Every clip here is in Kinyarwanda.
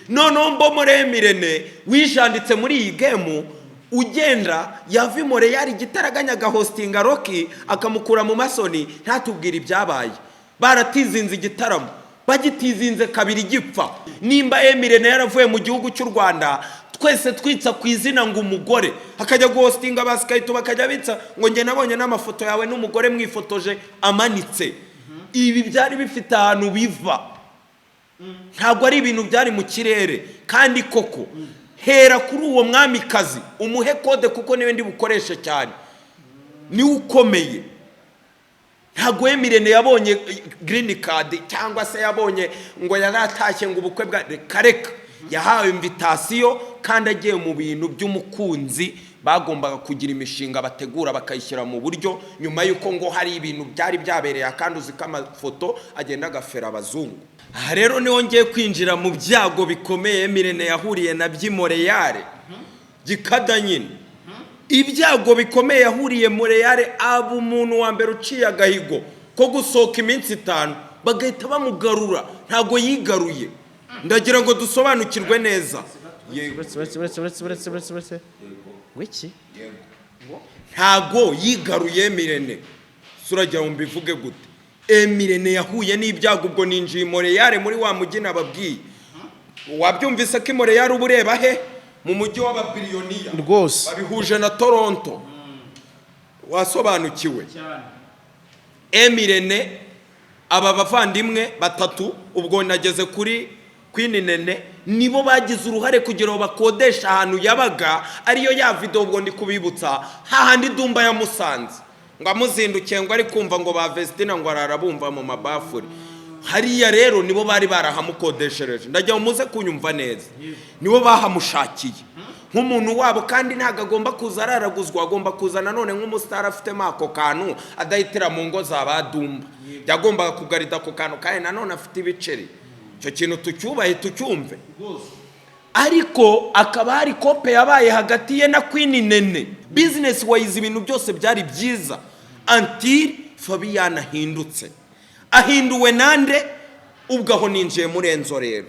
Noneho mbomore M Irene wijanditse muri iyi game, ugenda yava i Montreal igitaraganya agahostinga Rocky, akamukura mu masoni, ntatubwire ibyabaye. Baratizinze igitaramo, bagitizinze kabiri gipfa. Nimba M Irene yaravuye mu gihugu cy'u Rwanda, twese twitsa ku izina ngo umugore akajya guhostinga ba Sikayito, bakajya bitsa ngo njye nabonye n'amafoto yawe n'umugore mwifotoje amanitse. Ibi byari bifite ahantu biva, ntabwo ari ibintu byari mu kirere. Kandi koko hera kuri uwo mwamikazi, umuhe kode kuko niwe ndi bukoreshe cyane, niwe ukomeye. Ntabwo M Irene yabonye green card cyangwa se yabonye ngo yaratashye ngo ubukwe bwa reka reka. Yahawe invitation kandi agiye mu bintu by'umukunzi, bagombaga kugira imishinga bategura bakayishyira mu buryo, nyuma y'uko ngo hari ibintu byari byabereye. Kandi uzi ko amafoto agenda agafera abazungu. Aha rero niho ngiye kwinjira mu byago bikomeye M Irene yahuriye na by'i Montreal gikada nyine. Ibyago bikomeye yahuriye Montreal, aba umuntu wa mbere uciye agahigo ko gusohoka iminsi 5 bagahita bamugarura. Ntabwo yigaruye. Ndagira ngo dusobanukirwe neza. Yego. Uretse, uretse, uretse, uretse, uretse, uretse, uretse. Wiki? Ntago yigaruye M Irene. Uragira ngo mbivuge gute? M Irene yahuye n'ibyago. Ubwo ninjiye i Montreal, muri wa mujyi nababwiye. Wabyumvise ko i Montreal uba ureba he? Mu mujyi w'ababiliyoniya. Rwose. Babihuje na Toronto, wasobanukiwe. M Irene, aba bavandimwe batatu, ubwo nageze kuri Queen Nene, nibo bagize uruhare kugira ngo bakodeshe ahantu yabaga, ariyo ya video. Ubwo ndi kubibutsa hahandi Dumba yamusanze ngo amuzindukiye, ngo ari kumva ngo ba Vestina ngo arara bumva mu mabafuri hariya. Rero nibo bari barahamukodeshereje. Ndagira ngo muze kunyumva neza, nibo bahamushakiye nk'umuntu wabo, kandi ntabwo agomba kuza araraguzwa, agomba kuza nanone nk'umusitari afitemo ako kantu, adahitira mu ngo za ba Dumba. Yagombaga kugarida ako kantu, kandi nanone afite ibiceri. Icyo kintu tucyubahe, tucyumve. Ariko akaba hari kope yabaye hagati ye na Queen Nene. Business wise ibintu byose byari byiza until Fabian ahindutse. Ahinduwe nande? Ubwo aho ninjiye muri Enzo. Rero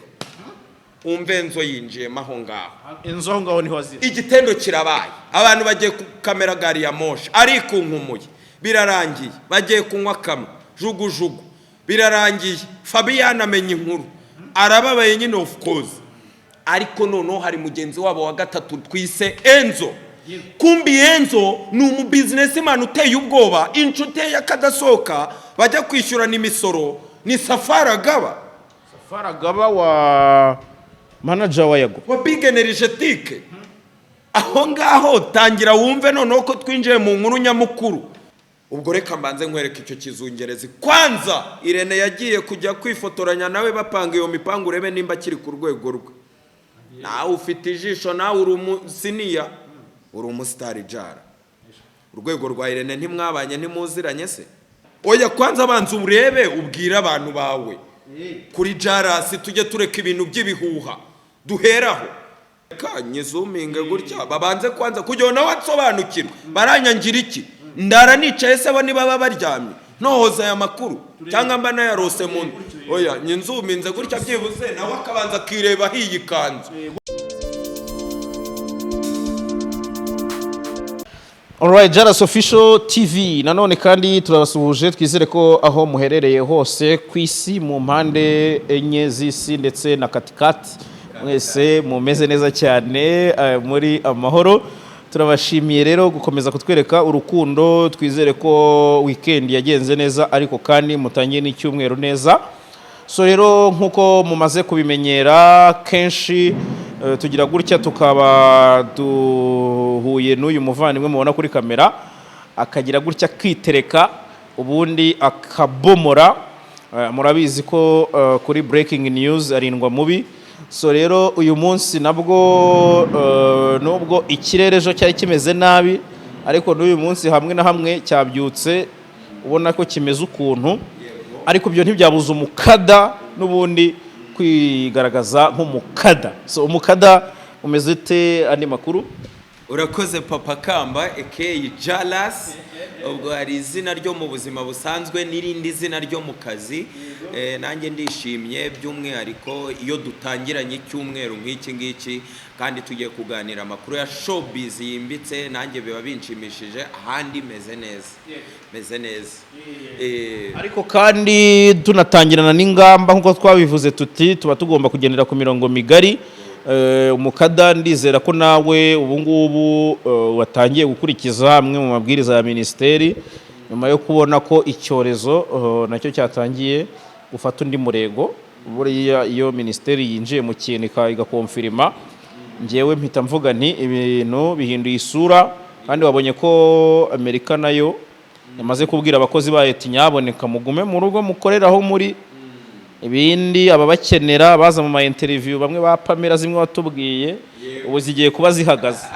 umve, Enzo yinjiyemo aho ngaho. Inzu aho ngaho niho azira. Igitendo kirabaye, abantu bagiye ku kamera gari ya moshi, arikunkumuye, birarangiye, bagiye kunywa kamwe jugujugu, birarangiye. Fabian amenya inkuru, arababaye nyine, of course. Ariko noneho hari mugenzi wabo wa gatatu twise Enzo. Kumbi Enzo ni umubusinessman uteye ubwoba. Inshuti ye y'akadasohoka bajya kwishyurana imisoro ni Safari Agaba. Faragaba wa manager wa Yago. Wa Big Energetique. Aho ngaho tangira wumve noneho ko twinjiye mu nkuru nyamukuru. Ubwo reka mbanze nkwereke icyo kizungerezi. Kwanza Irene yagiye kujya kwifotoranya nawe bapanga iyo mipangu, urebe nimba akiri ku rwego rwe. Nawe ufite ijisho, nawe uri umusiniya, uri umusitari jara. Urwego rwa Irene ntimwabanye, ntimuziranye se? Oya, kwanza banza urebe, ubwire abantu bawe kuri Jarasi, tujye tureka ibintu by'ibihuha duheraho. Reka nyizuminge gutya, babanze kwanza kugira ngo nawe ansobanukirwe. Baranyangira iki? Ndara nicaye se bo niba baba baryamye ntohoza aya makuru, cyangwa mba nayarose mu nda? Oya, nyinzuminze gutya, byibuze nawe akabanza akireba iyi kanzu. Alright, Jaras Official TV nanone kandi turabasuhuje. Twizere ko aho muherereye hose ku isi, mu mpande enye z'isi ndetse na katikati, mwese mumeze neza cyane, muri amahoro. Turabashimiye rero gukomeza kutwereka urukundo. Twizere ko weekend yagenze neza, ariko kandi mutangiye n'icyumweru neza. So rero nk'uko mumaze kubimenyera kenshi, tugira gutya tukaba duhuye n'uyu muvandimwe mubona kuri kamera, akagira gutya akitereka ubundi akabomora. Murabizi ko kuri breaking news arindwa mubi. So rero uyu munsi nabwo, nubwo ikirere ejo cyari kimeze nabi, ariko n'uyu munsi hamwe na hamwe cyabyutse ubona ko kimeze ukuntu, ariko ibyo ntibyabuza umukada n'ubundi kwigaragaza nk'umukada. So umukada, umeze ute? Andi makuru? Urakoze, Papa Kamba ekeyi Jalas. Ubwo hari izina ryo mu buzima busanzwe n'irindi zina ryo mu kazi. Nanjye ndishimye, by'umwihariko iyo dutangiranye icyumweru nk'iki ngiki kandi tugiye kuganira amakuru ya showbiz yimbitse. Nanjye biba binshimishije. Ahandi meze neza, meze neza. Ariko kandi tunatangirana n'ingamba, nk'uko twabivuze tuti tuba tugomba kugendera ku mirongo migari. Umukada, ndizera ko nawe ubu ngubu watangiye gukurikiza amwe mu mabwiriza ya minisiteri, nyuma yo kubona ko icyorezo nacyo cyatangiye gufata undi murego. Buriya iyo minisiteri yinjiye mu kintu igakonfirima, ngewe mpita mvuga nti ibintu bihinduye isura. Kandi wabonye ko Amerika nayo yamaze kubwira abakozi bayo ati: "Nyaboneka mugume mu rugo, mukorere aho muri." Ibindi ababakenera baza mu ma interview, bamwe ba Pamela, zimwe watubwiye, ubu zigiye kuba zihagaze.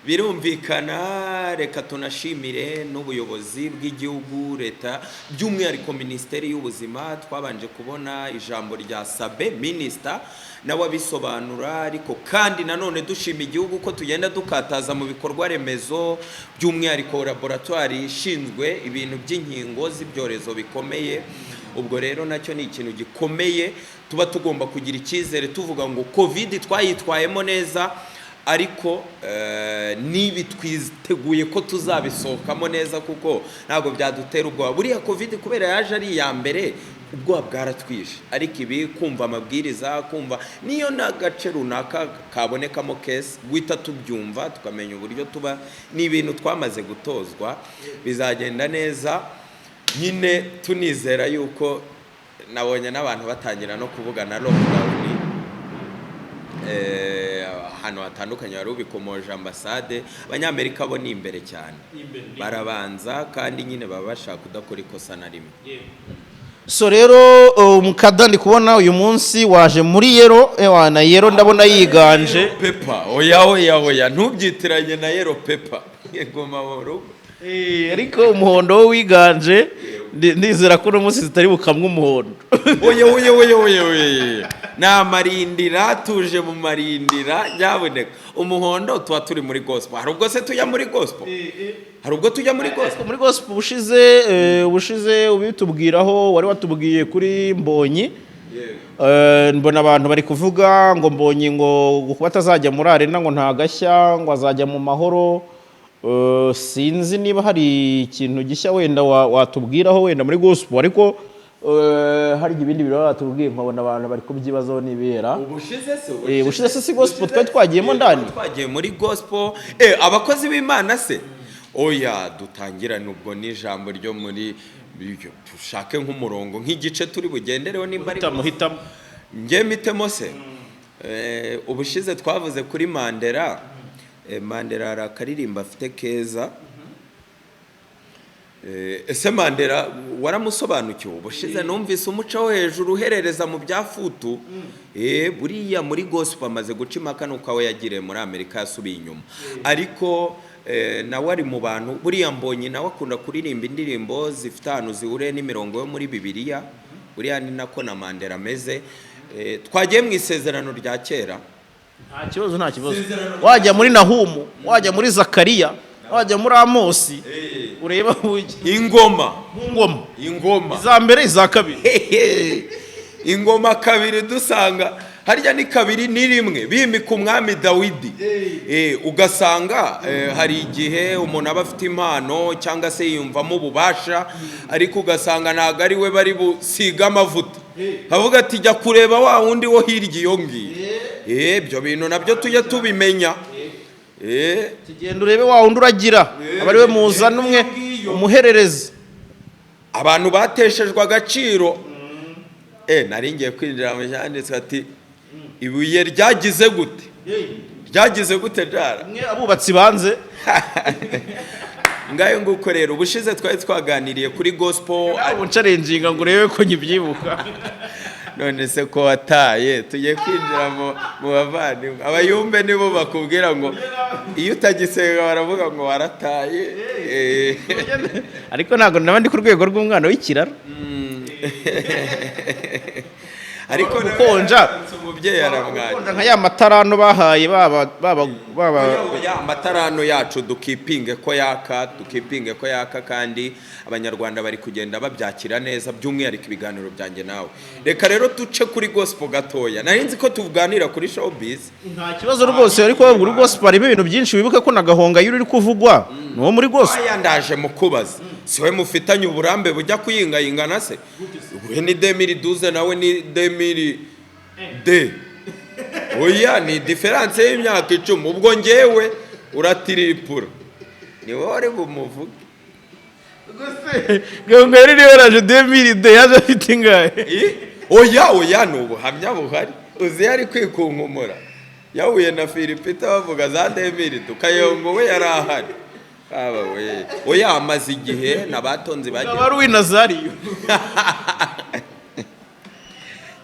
Birumvikana. Reka tunashimire n'ubuyobozi bw'igihugu, leta, by'umwihariko Minisiteri y'Ubuzima. Twabanje kubona ijambo rya Sabe minisita, nawe abisobanura. Ariko kandi nanone dushima igihugu ko tugenda dukataza mu bikorwa remezo, by'umwihariko laboratwari ishinzwe ibintu by'inkingo z'ibyorezo bikomeye. Ubwo rero nacyo ni ikintu gikomeye tuba tugomba kugira icyizere, tuvuga ngo COVID twayitwayemo neza, ariko nibi twiteguye ko tuzabisohokamo neza, kuko ntabwo byadutera ubwoba. Buriya COVID kubera yaje ari iya mbere, ubwoba bwaratwishe, ariko ibi kumva amabwiriza, kumva niyo n'agace runaka kabonekamo case, guhita tubyumva tukamenya uburyo tuba, ni ibintu twamaze gutozwa. Bizagenda neza nyine, tunizera yuko nabonye n'abantu batangira no kuvuga na lockdown ahantu hatandukanye. Wari ubikomoje, ambasade, Abanyamerika bo ni imbere cyane, barabanza, kandi nyine baba bashaka kudakora ikosa na rimwe. So rero, umukada, ndi kubona uyu munsi waje muri yellow. Ewa na yellow ndabona yiganje. Pepper, oya, oya, oya, ntubyitiranye na yellow pepper, guma mu rugo. Ariko umuhondo wo wiganje. Ndizera ko uno munsi zitari bukamwe umuhondo. Oya, oya, oya, oya, oya, ni amarindira, tuje mu marindira. Nyabuneka, umuhondo tuba turi muri gospel. Hari ubwo se tujya muri gospel? Hari ubwo tujya muri gospel? Muri gospel ubushize ubitubwiraho, wari watubwiye kuri Mbonyi. Mbona abantu bari kuvuga ngo Mbonyi ngo kuba atazajya muri arena ngo nta gashya, ngo azajya mu Mahoro. Sinzi niba hari ikintu gishya wenda watubwiraho wenda muri gospel, ariko hari ibindi bintu baba batubwiye, nkabona abantu bari kubyibazaho nibera. Ubushize se? Ubushize se si gospel twari twagiyemo ndani? Twagiye muri gospel. Abakozi b'Imana se? Oya, dutangirane ubwo n'ijambo ryo muri dushake nk'umurongo, nk'igice turi bugendereho, nimba ari Hitamo, hitamo. Njye mitemo se? Ubushize twavuze kuri Mandela. Mandela hari akaririmbo afite keza. Ese Mandela waramusobanukiwe? Ubushize numvise umuco wo hejuru uherereza mu bya futu. Buriya muri gospel amaze guca impaka, nuko aho yagiriye muri Amerika yasubiye inyuma, ariko nawe ari mu bantu. Buriya Mbonyi nawe akunda kuririmba indirimbo zifite ahantu zihuriye n'imirongo yo muri Bibiliya. Buriya ni nako na Mandela ameze. Twagiye mu Isezerano rya Kera. Nta kibazo, nta kibazo. Wajya muri Nahumu, wajya muri Zakariya, wajya muri Amosi, ureba aho ujya. Ingoma. Mu ngoma. Ingoma. Iza mbere, iza kabiri. Ingoma kabiri, dusanga harya ni kabiri ni rimwe bimika umwami Dawidi. Ugasanga hari igihe umuntu aba afite impano cyangwa se yiyumvamo ububasha, ariko ugasanga ntabwo ari we bari busiga amavuta, avuga ati: "Jya kureba wa wundi wo hirya iyo ngiyo." Ibyo bintu nabyo tujye tubimenya. Tugenda urebe wa wundi uragira, aba ari we muzana umwe umuhererezi. Abantu bateshejwe agaciro. Nari ngiye kwinjira mu cyanditswe ati: "Ibuye ryagize gute, ryagize gute jara?" Umwe abubatsi banze. Ngayo nguko rero, ubushize twari twaganiriye kuri gospel. Ubu nchallenginga ngo urebe ko nyibyibuka. None se ko wataye? Tugiye kwinjira mu bavandimwe, abayumbe nibo bakubwira ngo iyo utagisenga baravuga ngo warataye. Ariko ntabwo naba ndi ku rwego rw'umwana w'ikirara. Ariko Gukonja. umubyeyi. Umubyeyi aramwakira. Nka ya matarano bahaye baba Oya, amatarano yacu dukipinge ko yaka, dukipinge ko yaka, kandi Abanyarwanda bari kugenda babyakira neza, by'umwihariko ibiganiro byanjye nawe. Reka rero duce kuri gospel gatoya. Nari nzi ko tuganira kuri showbiz. Nta kibazo rwose, ariko muri gospel harimo ibintu byinshi. Wibuke ko na Gahongayire uri kuvugwa ni uwo muri gospel. Aya, ndaje mu kubaza, si we mufitanye uburambe bujya kuyingayingana se? We ni 2012, nawe ni 2002. Oya, ni différence y'imyaka 10. Ubwo ngewe uratiripura, ni wowe uri bumuvuge. Gahongayire niwe yaraje 2002, yaje afite ingahe? Oya, oya, ni ubuhamya buhari. Uzi yari kwikunkumura, yahuye na Philipita bavuga za 2002. Kayongo we yari ahari. Aba we, oya, amaze igihe n'abatonzi bagiye. Aba ari uw'inazariyo.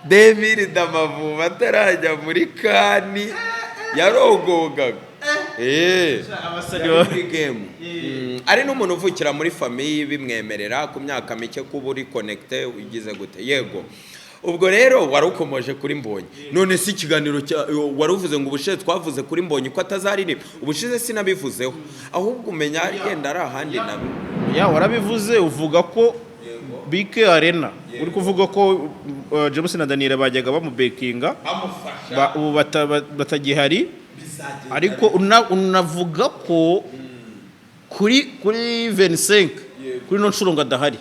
2002, Amavubi atarajya muri CAN, yarogogaga. Abasani Yari muri game. Ari n'umuntu uvukira muri famille bimwemerera ku myaka mike kuba uri connecté, ugize gute. Yego, ubwo rero wari ukomoje kuri Mbonyi. None si ikiganiro cya wari uvuze ngo ubushize twavuze kuri Mbonyi ko atazaririmba? Ubushize sinabivuzeho, ahubwo umenya yenda ari ahandi nabi. Ya, warabivuze, uvuga ko BK Arena uri kuvuga ko James na Daniel bajyaga bamubekinga bamufasha. Ubu batagihari, ariko unavuga ko kuri 25, kuri no nshuro ngo adahari.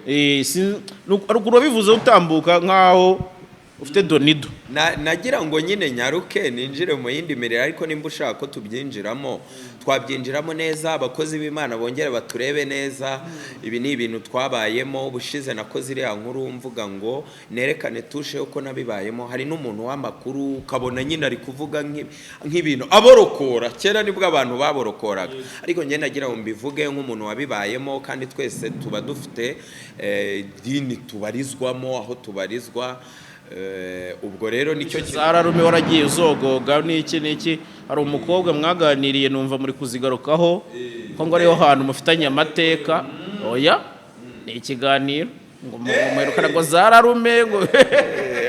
Ariko urabivuze utambuka nkaho ufite donido. Nagira ngo nyine nyaruke ninjire mu yindi mirire, ariko nimba ushaka ko tubyinjiramo, twabyinjiramo neza. Abakozi b'Imana bongere baturebe neza. Ibi ni ibintu twabayemo. Ubushize nakoze iriya nkuru mvuga ngo nerekane tushe ko nabibayemo. Hari n'umuntu w'amakuru ukabona nyine ari kuvuga nk'ibintu aborokora. Kera nibwo abantu baborokoraga, ariko njye nagira ngo mbivuge nk'umuntu wabibayemo, kandi twese tuba dufite idini tubarizwamo, aho tubarizwa. Ubwo rero nicyo kintu. Zararume waragiye uzogoga n'iki n'iki. Hari umukobwa mwaganiriye, numva muri kuzigarukaho ko ngo ariho hantu mufitanye amateka. Oya, ni ikiganiro ngo muherukana ngo zararume ngo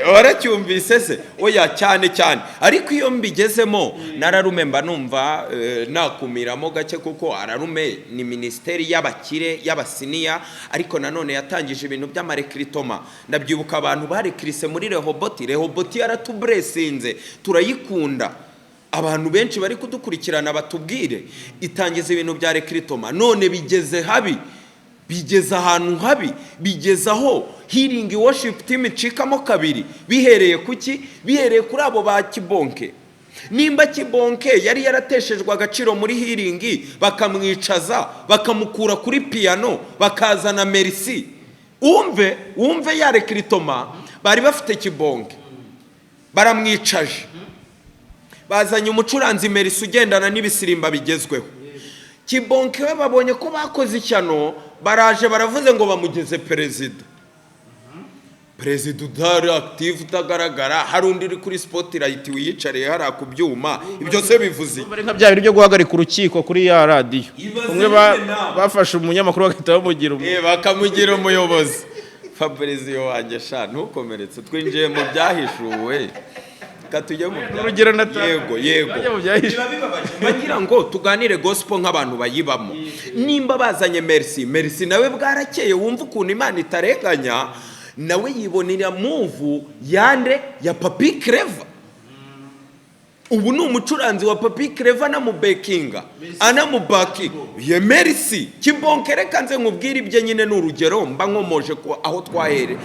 Waracyumvise se? Oya, cyane cyane, ariko iyo mbigezemo nararume mba numva nakumiramo gake, kuko ararume ni minisiteri y'abakire, y'abasiniya, ariko nanone yatangije ibintu by'amarecrutement. Ndabyibuka, abantu barekirise muri Rehoboti. Rehoboti yaratuburesinze, turayikunda. Abantu benshi bari kudukurikirana batubwire, itangiza ibintu bya recrutement, none bigeze habi, bigeze ahantu habi, bigeze aho Healing Worship Team icikamo kabiri. Bihereye kuki? Bihereye kuri abo ba Kibonke. Nimba Kibonke yari yarateshejwe agaciro muri Healing, bakamwicaza, bakamukura kuri piyano, bakazana Merci. Wumve, wumve, ya recrutement bari bafite Kibonke baramwicaje, bazanye umucuranzi Merci ugendana n'ibisirimba bigezweho. Kibonke we babonye ko bakoze ishyano, baraje baravuze ngo bamugeze perezida. Perezida utari active, utagaragara, hari undi uri kuri spotlight wiyicariye hariya ku byuma. Ibyo se bivuze iki? Bari nka bya bintu byo guhagarika urukiko kuri ya radiyo. Ibaze umwe nyine nawe. Bafashe umunyamakuru bagahita bamugira Bakamugira umuyobozi. Fabrizio wanjye, sha, ntukomeretse, twinjiye mu byahishuwe. Reka tujye mu bya Urugero natanga. Yego. Bajya mu byahishuwe. Biba bibabaje. Bagira ngo tuganire gospel nk'abantu bayibamo. Nimba bazanye Merci, Merci nawe bwarakeye, wumva ukuntu Imana itarenganya, nawe yibonera move yande? Ya Papi Clever. Ubu ni umucuranzi wa Papi Clever, anamubekinga, anamubaki ye Merci Kibonke. Reka nze nkubwire ibye nyine, ni urugero mba nkomoje ko aho twahere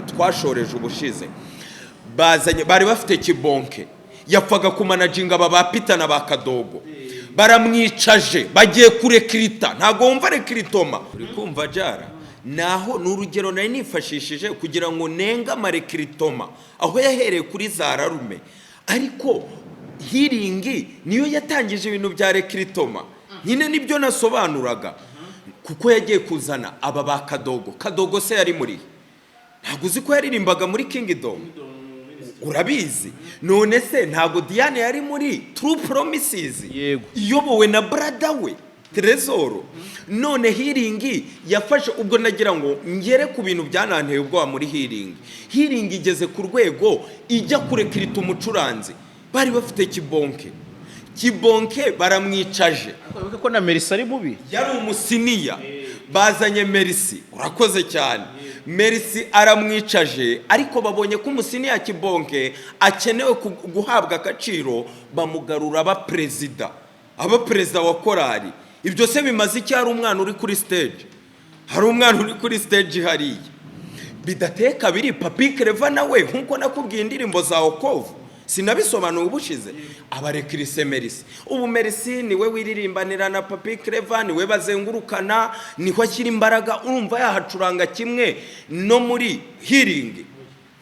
twashoreje ubushize. Bazanye, bari bafite Kibonke, yapfaga kumanaginga aba ba Peter na ba Kadogo, baramwicaje, bagiye kurekirita. Ntabwo wumva recrutement? Uri kumva jara naho ni urugero nari nifashishije kugira ngo nenga amarecrutement aho yahereye kuri za rarume, ariko Healing niyo yatangije ibintu bya recrutement nyine, nibyo nasobanuraga, kuko yagiye kuzana aba ba Kadogo. Kadogo se yari muri, ntabwo uzi ko yaririmbaga muri Kingdom? Urabizi. None se ntabwo Diane yari muri True Promises? Yego. Iyobowe na brother we. Trezoro none Healing yafashe. Ubwo nagira ngo ngere ku bintu byananteye ubwoba muri Healing. Healing igeze ku rwego ijya kurecruita umucuranzi bari bafite Kibonke. Kibonke baramwicaje. Wibuke ko na Merisi ari mubi. Yari umusenior, bazanye Merisi. Urakoze cyane. Merisi aramwicaje, ariko babonye ko umusenior Kibonke akenewe guhabwa agaciro, bamugarura aba perezida, aba perezida wa korali. Ibyo se bimaze iki? Hari umwana uri kuri stage, hari umwana uri kuri stage hariya. Bidateye kabiri, Papi Clever nawe, nkuko nakubwiye indirimbo za Okovu, sinabisobanuye ubushize, abarecruise Merisi. Ubu Merisi niwe wiririmbanira na Papi Clever, niwe bazengurukana, niho ashyira imbaraga. Urumva yahacuranga kimwe no muri Healing?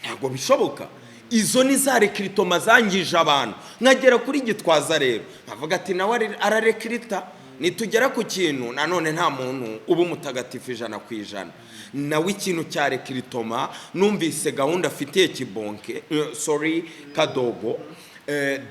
Ntabwo bishoboka. Izo ni za recrutement zangije abantu. Nkagera kuri Gitwaza rero, nkavuga ati nawe ararecruita. Nitugera ku kintu nanone, nta muntu uba umutagatifu 100%. Nawe ikintu cya recrutement, numvise gahunda afitiye Kibonke, sorry, Kadogo.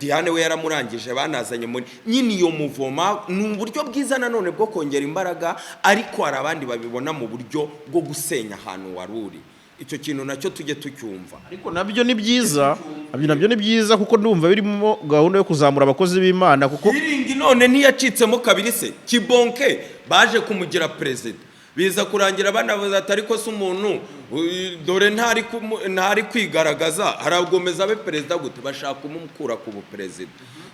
Diane we yaramurangije, banazanye muri nyine iyo mouvement. Ni uburyo bwiza nanone bwo kongera imbaraga, ariko hari abandi babibona mu buryo bwo gusenya ahantu wari uri. Icyo kintu nacyo tujye tucyumva. Ariko nabyo ni byiza, nabyo nabyo ni byiza, kuko ndumva birimo gahunda yo kuzamura abakozi b'Imana, kuko Healing none ntiyacitsemo kabiri se? Kibonke baje kumugira perezida, biza kurangira banavuze ati: "Ariko se umuntu dore ntari kwigaragaza, aragomeza abe perezida gute?" Bashaka kumukura ku buperezida.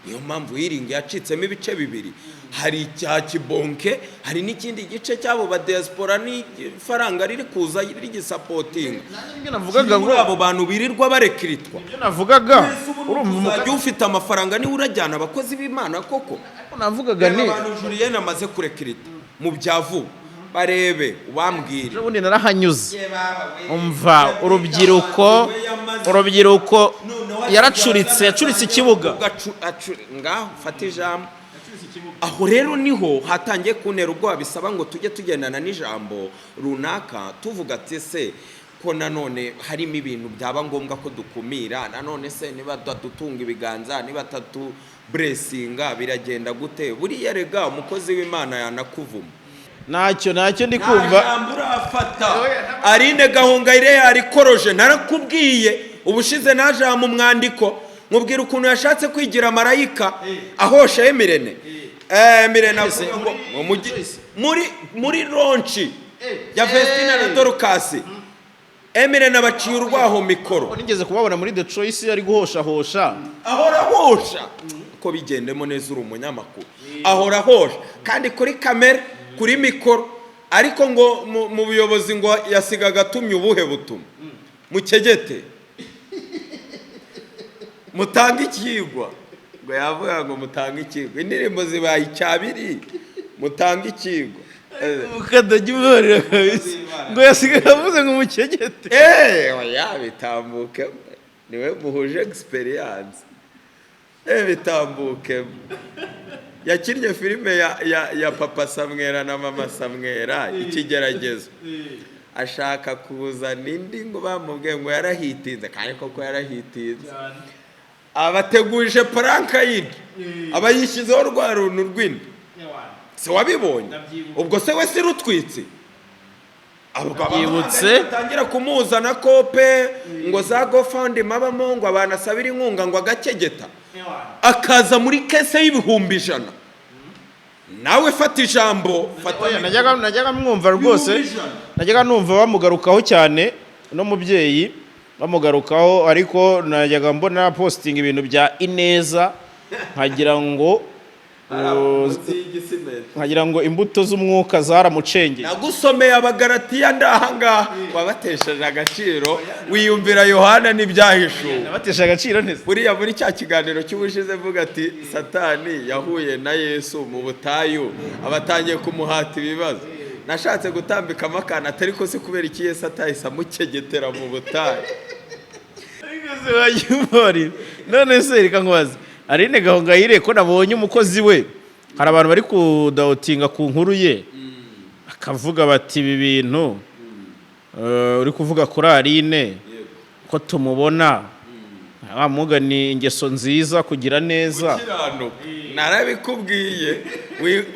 Niyo mpamvu Healing yacitsemo ibice bibiri: hari icya Kibonke, hari n'ikindi gice cy'abo ba diaspora n'ifaranga riri kuza rigisupportinga. Ibyo navugaga ngo Muri abo bantu birirwa barecruitwa. Ibyo navugaga, urumva Uzajya ufite amafaranga niwe urajyana abakozi b'Imana koko? Navugaga ni Reba abantu Julienne amaze kurecruita mu bya vuba, barebe ubambwire. Ejo bundi narahanyuze, umva urubyiruko, urubyiruko yaracuritse, yacuritse ikibuga. Ngaho fata ijambo. Aho rero niho hatangiye kuntera ubwoba, bisaba ngo tujye tugendana n'ijambo runaka, tuvuga ati: "Se ko nanone harimo ibintu byaba ngombwa ko dukumira? Nanone se niba dutunga ibiganza, niba tatu blessinga, biragenda gute?" Buriya rega umukozi w'Imana yanakuvuma. Ntacyo, ntacyo ndi Nta kumva. jambo urafata. Aline Gahongayire yarikoroje. Narakubwiye ubushize, naje mu mwandiko nkubwira ukuntu yashatse kwigira marayika ahosha Emirene. Emirene avuga ngo muri launch ya Vestina na Dorcas, Emirene abaciye urwaho mikoro. Nigeze kubabona muri The Choice ari guhoshahosha. Ahora ahosha ko bigendemo neza. Uri umunyamakuru, ahora ahosha kandi kuri kamera, kuri mikoro, ariko ngo mu buyobozi ngo yasigaga atumye ubuhe butumwa: "Mukegete, mutange ikigwa." Ngo yavuga ngo: "Mutange ikigwa, indirimbo zibaye icyabiri, mutange ikigwa." Ukadajya ubarira kabisa ngo yasigaye avuze ngo mukegete. Eee, oya, bitambuke, niwe muhuje experience. Bitambuke, yakinnye filime ya Papa Samwera na Mama Samwera, Ikigeragezo. Ashaka kuzana indi, ngo bamubwiye ngo yarahitinze, kandi koko yarahitinze. Abateguje prank yindi, aba yishyizeho rwa runtu rw'inda. Se wabibonye? Ubwo se we si rutwitse? Ndabyibutse. Batangira kumuzana kope ngo za GoFundMe abamo, ngo abantu asabire inkunga, ngo agakegeta akaza muri caisse y'100,000. Nawe fata ijambo, fata. Oya, najyaga mwumva rwose. 100,000. Najyaga numva bamugarukaho cyane, no mubyeyi bamugarukaho, ariko najyaga mbona postinga ibintu bya Ineza, nkagira ngo nkagira ngo imbuto z'umwuka zaramucengeye. Nagusomeye Abagaratiya ndahangaha, wabatesheje agaciro, wiyumvira Yohana n'Ibyahishuwe. Nabatesha agaciro neza? Buriya muri cya kiganiro cy'ubushize mvuga ati Satani yahuye na Yesu mu butayu, abatangiye kumuhata ibibazo. Nashatse gutambikamo akantu atari ko se kubera iki Yesu atahise amukegetera mu butayu? Ariko se wajya, none se reka nkubaze, Aline Gahongayire, ko nabonye umukozi we, hari abantu bari kudoubtinga ku nkuru ye, bakavuga bati: "Ibi bintu uri kuvuga kuri Aline, ko tumubona Wa mugani, ingeso nziza, kugira neza. Gukiranuka, narabikubwiye.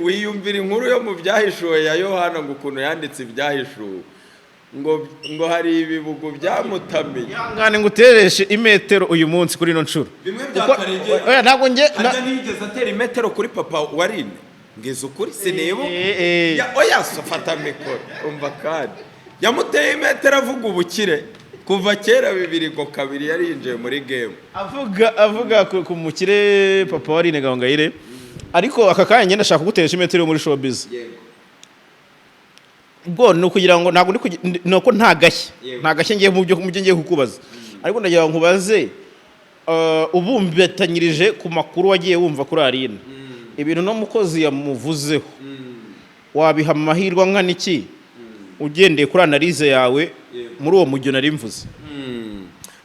Wiyumvira inkuru yo mu Byahishuwe ya Yohana, ngo ukuntu yanditse Ibyahishuwe, ngo hari ibibugu byamutamiye. Ihangane ngutereshe imetero uyu munsi kuri ino nshuro. Bimwe bya Karegeya. Oya, ntabwo nge Harya ntiyigeze atera imetero kuri papa wa Rine? Ngize ukuri sinibuka. Oya, so fata mikoro. Umva, kandi yamuteye imetero avuga ubukire kuva kera, 2002 yari yinjiye muri game. Avuga ku mukire papa wa Aline Gahongayire. Ariko aka kanya ngenda ndashaka kuguteresha imetero yo muri showbiz. Ubwo ni ukugira ngo ntabwo ni uko nta gashya, nta gashya ngiye mu byo ngiye kukubaza, ariko ndagira ngo nkubaze ubumbatanyirije ku makuru wagiye wumva kuri Aline, ibintu no mukozi yamuvuzeho, wabiha amahirwe angana iki ugendeye kuri analyse yawe muri uwo mujyo nari mvuze?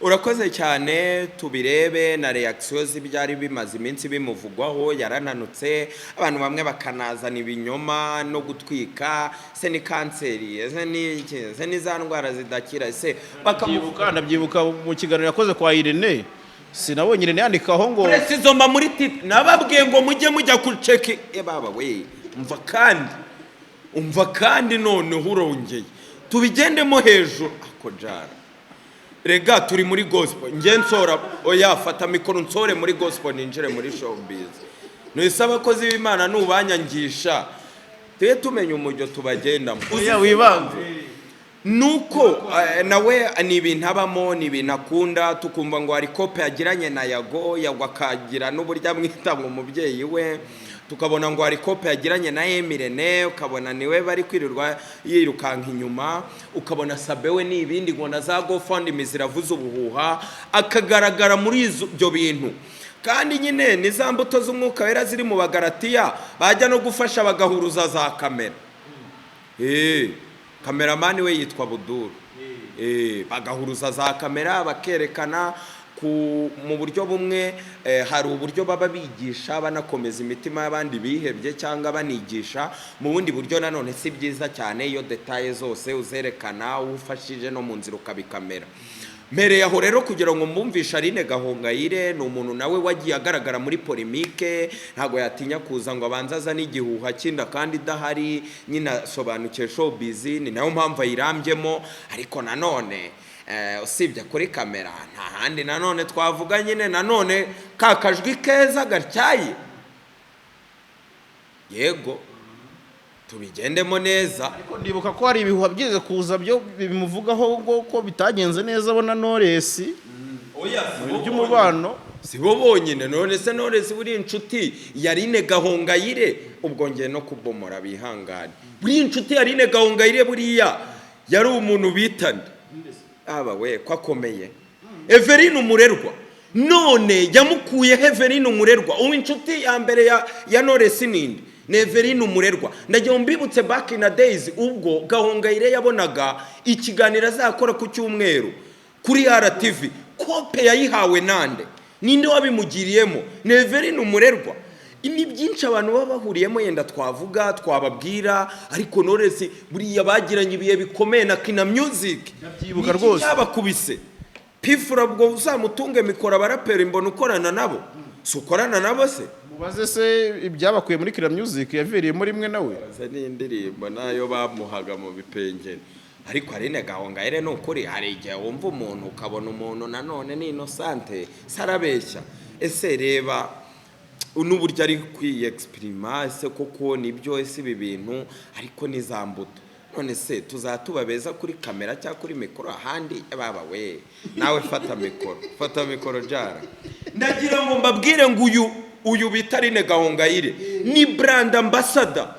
Urakoze cyane. Tubirebe na reaction z'ibyari bimaze iminsi bimuvugwaho. Yarananutse, abantu bamwe bakanazana ibinyoma no gutwika: se ni kanseri, ese ni iki, ese ni za ndwara zidakira, ese bakamuvuga. Ndabyibuka mu kiganiro yakoze kwa Irene, sinabonye Irene yandikaho ngo Uretse izo mba muri titre, nababwiye ngo mujye mujya kuceki. E baba we, umva kandi, umva kandi, noneho urongeye tubigendemo hejuru. Ako jara rega, turi muri gospel. Njye nsora, oya, fata mikoro nsore muri gospel ninjire muri showbiz. Ntise abakozi b'Imana nubanyangisha, tujye tumenya umujyo tubagendamo. Oya, wibanze. Nuko nawe ni ibintu abamo, ni ibintu akunda. Tukumva ngo hari kope yagiranye na Yago, Yago akagira n'uburyo amwita ngo umubyeyi we. Tukabona ngo hari kope yagiranye na Emirene, ukabona niwe bari kwirirwa yirukanka inyuma, ukabona Sabe we ni ibindi, ngo na za GoFundMe ziravuza ubuhuha, akagaragara muri ibyo bintu. Kandi nyine ni za mbuto z'Umwuka Wera ziri mu Bagaratiya, bajya no gufasha bagahuruza za kamera. Cameraman we yitwa Buduru. Bagahuruza za kamera bakerekana mu buryo bumwe. Hari uburyo baba bigisha banakomeza imitima y'abandi bihebye cyangwa banigisha mu bundi buryo. Nanone si byiza cyane iyo détails zose uzerekana, ufashije no mu nzira ukabikamera. Mpereye aho rero kugira ngo mbumvishe, Aline Gahongayire ni umuntu nawe wagiye agaragara muri polémique. Ntabwo yatinya kuza ngo abanze azane igihuha cy'inda kandi idahari. Nyine asobanukiwe showbiz, ni nayo mpamvu ayirambyemo. Ariko nanone usibye kuri kamera nta handi nanone twavuga nyine nanone ka kajwi keza gatyaye. Yego, tubigendemo neza. Ariko ndibuka ko hari ibihuha byize kuza byo bimuvugaho ngo ko bitagenze neza abona Knowless mu bintu by'umubano. Si bo bonyine. None se Knowless buri inshuti ya Aline Gahongayire? Ubwo ngiye no kubomora, bihangane. Buri inshuti ya Aline Gahongayire buriya yari umuntu bitana aba we ko akomeye, Everine Umurerwa. None yamukuyeho Everine Umurerwa. Ubu inshuti ya mbere ya Knowless ninde? Ni Everine Umurerwa. Ndagira ngo mbibutse, back in the days, ubwo Gahongayire yabonaga ikiganiro azakora ku cyumweru kuri RTV, kope yayihawe nande? Ninde wabimugiriyemo? Ni Everine Umurerwa. Ni byinshi abantu baba bahuriyemo, yenda twavuga twababwira. Ariko Knowless buriya bagiranye ibihe bikomeye na Kina Music. Ndabyibuka Ni iki rwose. cyabakubise? Pifura, ubwo uzamutunge mikoro. Abaraperi mbona ukorana nabo, si ukorana nabo se? Mubaze se ibyabakuye muri Kina Music, yaviriyemo rimwe nawe. Baza n'indirimbo nayo bamuhaga mu bipengeri. Ariko Aline Gahongayire ni ukuri, hari igihe wumva umuntu ukabona umuntu nanone ni innocente, se arabeshya? Ese reba n'uburyo ari kwiyexprima, ese koko nibyo? Ese ibi bintu ariko ni za mbuto? None se tuzatuba beza kuri kamera cyangwa kuri mikoro, ahandi baba we? Nawe fata mikoro, fata mikoro jara. Ndagira ngo mbabwire ngo uyu bita Aline Gahongayire ni brand ambassador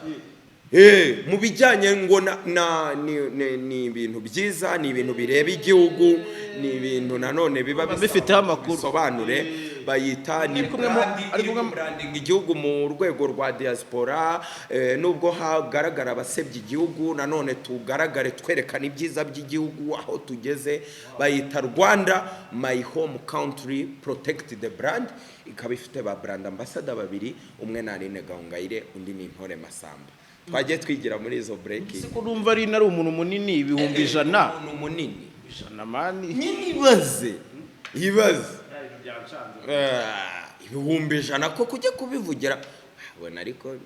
mu bijyanye ngo na ni ibintu byiza, ni ibintu bireba igihugu, ni ibintu nanone biba bisaba Bifiteho amakuru. Bisobanure, bayita ni Ari kumwe mu- brand ari iri kumwe mu- branding igihugu mu rwego rwa diaspora. Nubwo hagaragara abasebya igihugu, nanone tugaragare twerekana ibyiza by'igihugu aho tugeze. Bayita Rwanda My Home Country Protect the Brand, ikaba ifite ba brand ambassador babiri: umwe ni Aline Gahongayire, undi ni Intore Masamba. Twagiye twigira muri izo breaking. Ese ko numva ari umuntu munini, 100,000? Umuntu munini. 100 man. Nyine ibaze, ibaze. 100,000 ko kujya kubivugira abona, ariko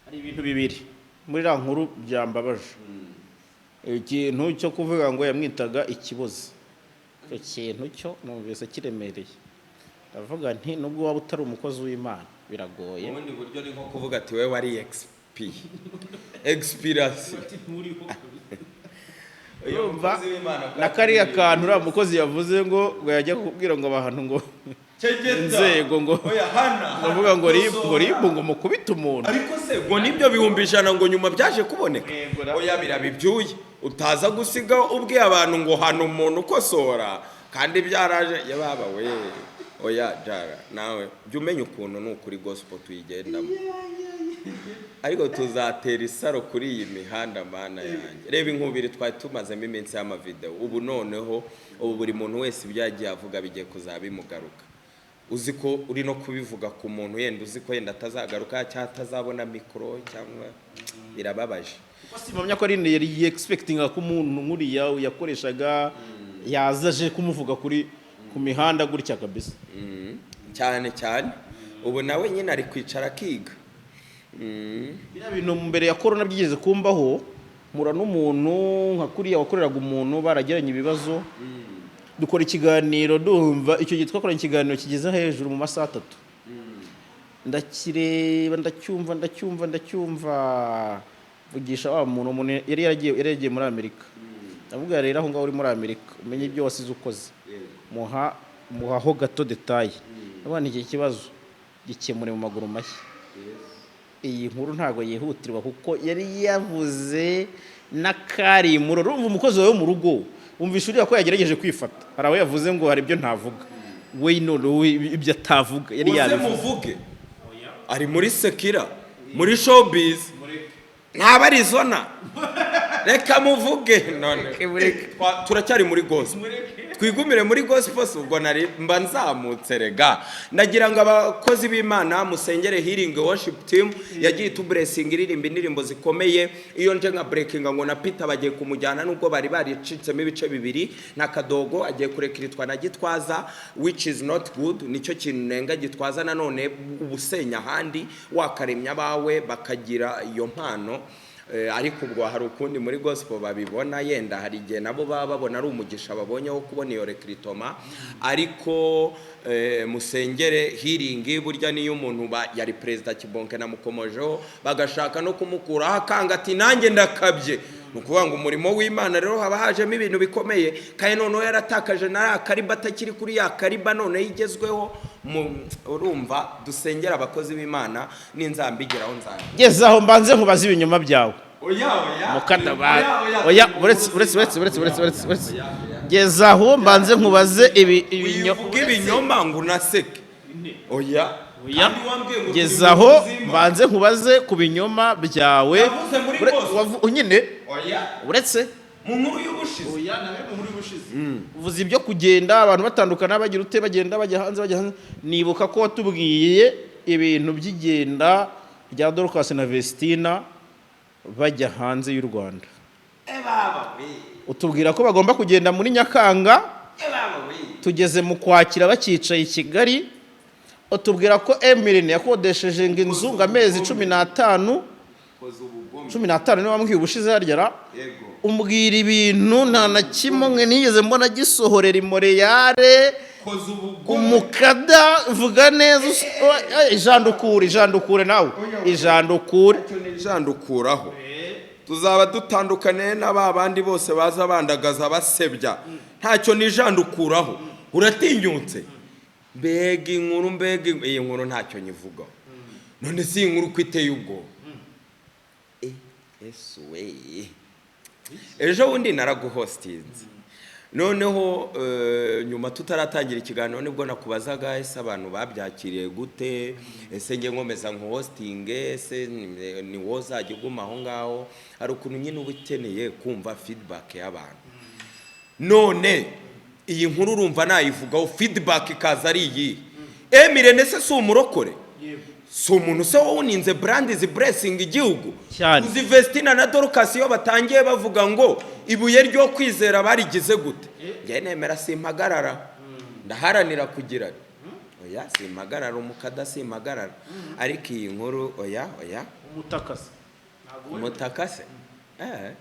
Hari ibintu bibiri muri iriya nkuru byambabaje. Ikintu cyo kuvuga ngo yamwitaga ikibozi, icyo kintu cyo numvise kiremereye, ndavuga nti nubwo waba utari umukozi w'Imana biragoye. Ubundi buryo ni nko kuvuga ati we wari exp expirasi. Urumva na kariya kantu uriya mukozi yavuze ngo yajya kubwira ngo abantu ngo inzego ngo ndavuga ngo RIB, ngo RIB, ngo mukubite umuntu. Ariko se ngo nibyo 100,000 ngo nyuma byaje kuboneka? Yego ra. Oya, biraba ibyuya, utaza gusiga ubwiye abantu ngo hano umuntu ukosora kandi byaraje yababa we. Oya jara, nawe jya umenya ukuntu ni ukuri gospel tuyigendamo, ariko tuzatera isaro kuri iyi mihanda. Mana yanjye, reba inkubiri twari tumazemo iminsi y'amavideo. Ubu noneho ubu buri muntu wese ibyo yagiye avuga bigiye kuzaba bimugaruka. Uzi ko uri no kubivuga ku muntu yenda uzi ko yenda atazagaruka cyangwa atazabona mikoro cyangwa birababaje. Kuko simpamya ko ari yari expectinga ko umuntu nk'uriya yakoreshaga yaza aje kumuvuga kuri ku mihanda gutya kabisa. Cyane cyane ubu nawe nyine ari kwicara akiga. Biriya bintu mbere ya corona byigeze kumbaho, mpura n'umuntu nka kuriya wakoreraga umuntu baragiranye ibibazo, dukora ikiganiro, ndumva icyo gihe twakoranye ikiganiro kigeze hejuru mu masaha 3. Ndakireba, ndacyumva, ndacyumva, ndacyumva, mvugisha wa muntu. Umuntu yari yaragiye muri Amerika. Ndavuga rero aho ngaho uri muri Amerika umenye ibyo wasize ukoze. Muhaho gato détail, ndavuga nti iki kibazo gikemure mu maguru mashya, iyi nkuru ntabwo yihutirwa, kuko yari yavuze n'akarimuro. Urumva umukozi wawe wo mu rugo wumvisha uriya ko yagerageje kwifata, hari aho yavuze ngo hari ibyo ntavuga, we none we ibyo atavuga yari Uze yabivuze. Muvuge ari muri secular, muri showbiz ntaba Arizona, reka muvuge none. Turacyari muri gospel, twigumire muri gospel. Si ubwo nari mba nzamutse rega. Ndagira ngo abakozi b'Imana musengere Healing Worship Team yagiye itublessinga, iririmba indirimbo zikomeye. Iyo nje nka breakinga ngo na Peter bagiye kumujyana, nubwo bari baricitsemo ibice bibiri, na Kadogo agiye kurekiritwa na Gitwaza, which is not good. Nicyo kintu nenga Gitwaza nanone, ubusenya ahandi wakaremya abawe bakagira iyo mpano. Ariko ubwo hari ukundi muri gospel babibona, yenda hari igihe nabo baba babona ari umugisha babonye wo kubona iyo recrutement. Ariko musengere Healing. Burya niyo umuntu yari perezida Kibonke na mukomojeho, bagashaka no kumukuraho akanga ati nanjye ndakabye. Ni ukuvuga ngo umurimo w'Imana rero haba hajemo ibintu bikomeye, kandi noneho yaratakaje na ya kariba, atakiri kuri ya kariba noneho igezweho. Urumva dusengera abakozi b'Imana, n'inzambigeraho nzajya. Geze aho mbanze nkubaze ibinyoma byawe. Oya, oya. Mukadaba. Oya. Oya, uretse, uretse, uretse, uretse, uretse, uretse, uretse, geze aho mbanze nkubaze ibi ibinyoma. Wivuga ibinyoma ngo unaseke, oya. Oya. Kandi wambwiye ngo Geze turi aho mu buzima. mbanze nkubaze ku binyoma byawe. Yavuze muri gospel. Nyine Oya. uretse. Mu nkuru y'ubushize. Oya, nawe mu nkuru y'ubushize uvuze ibyo kugenda abantu batandukana, bagira ute, bagenda bajya hanze, bajya hanze. Nibuka ko watubwiye ibintu by'igenda rya Dorcas na Vestina bajya hanze y'u Rwanda, utubwira ko bagomba kugenda muri Nyakanga, tugeze mu Kwakira bakicaye i Kigali. Utubwira ko Emirene yakodesheje ngo inzu ngo amezi 15, 15 niwe wambwiye ubushize harya ra. Umbwira ibintu nta na kimwe nigeze mbona gisohorera i Montreal. Umukada vuga neza, ijandukure, ijandukure nawe, ijandukure. Ijandukuraho tuzaba dutandukaniye na ba bandi bose baza bandagaza basebya. Ntacyo nijandukuraho. Uratinyutse, mbega inkuru, mbega iyi nkuru ntacyo nyivugaho. None si iyi nkuru ko iteye ubwoba? Yesu we, ejo bundi naraguhostinze, noneho nyuma tutaratangira ikiganiro nibwo nakubazaga: ese abantu babyakiriye gute? Ese njye nkomeza nkuhostinge? Ese ni wowe uzajya uguma aho ngaho? Hari ukuntu nyine uba ukeneye kumva feedback y'abantu. None iyi nkuru urumva nayivugaho, feedback ikaza ari iyi: Emirene se si umurokore? Si umuntu se wawuninze brand izi blessing igihugu? Cyane. Uzi Vestina na Dorcas iyo batangiye bavuga ngo ibuye ryo kwizera barigize gute? Njye nemera simpagarara. Ndaharanira kugira, oya, simpagarara umukada, simpagarara, ariko iyi nkuru, oya, oya. Umutaka se? Umutaka se? Eh.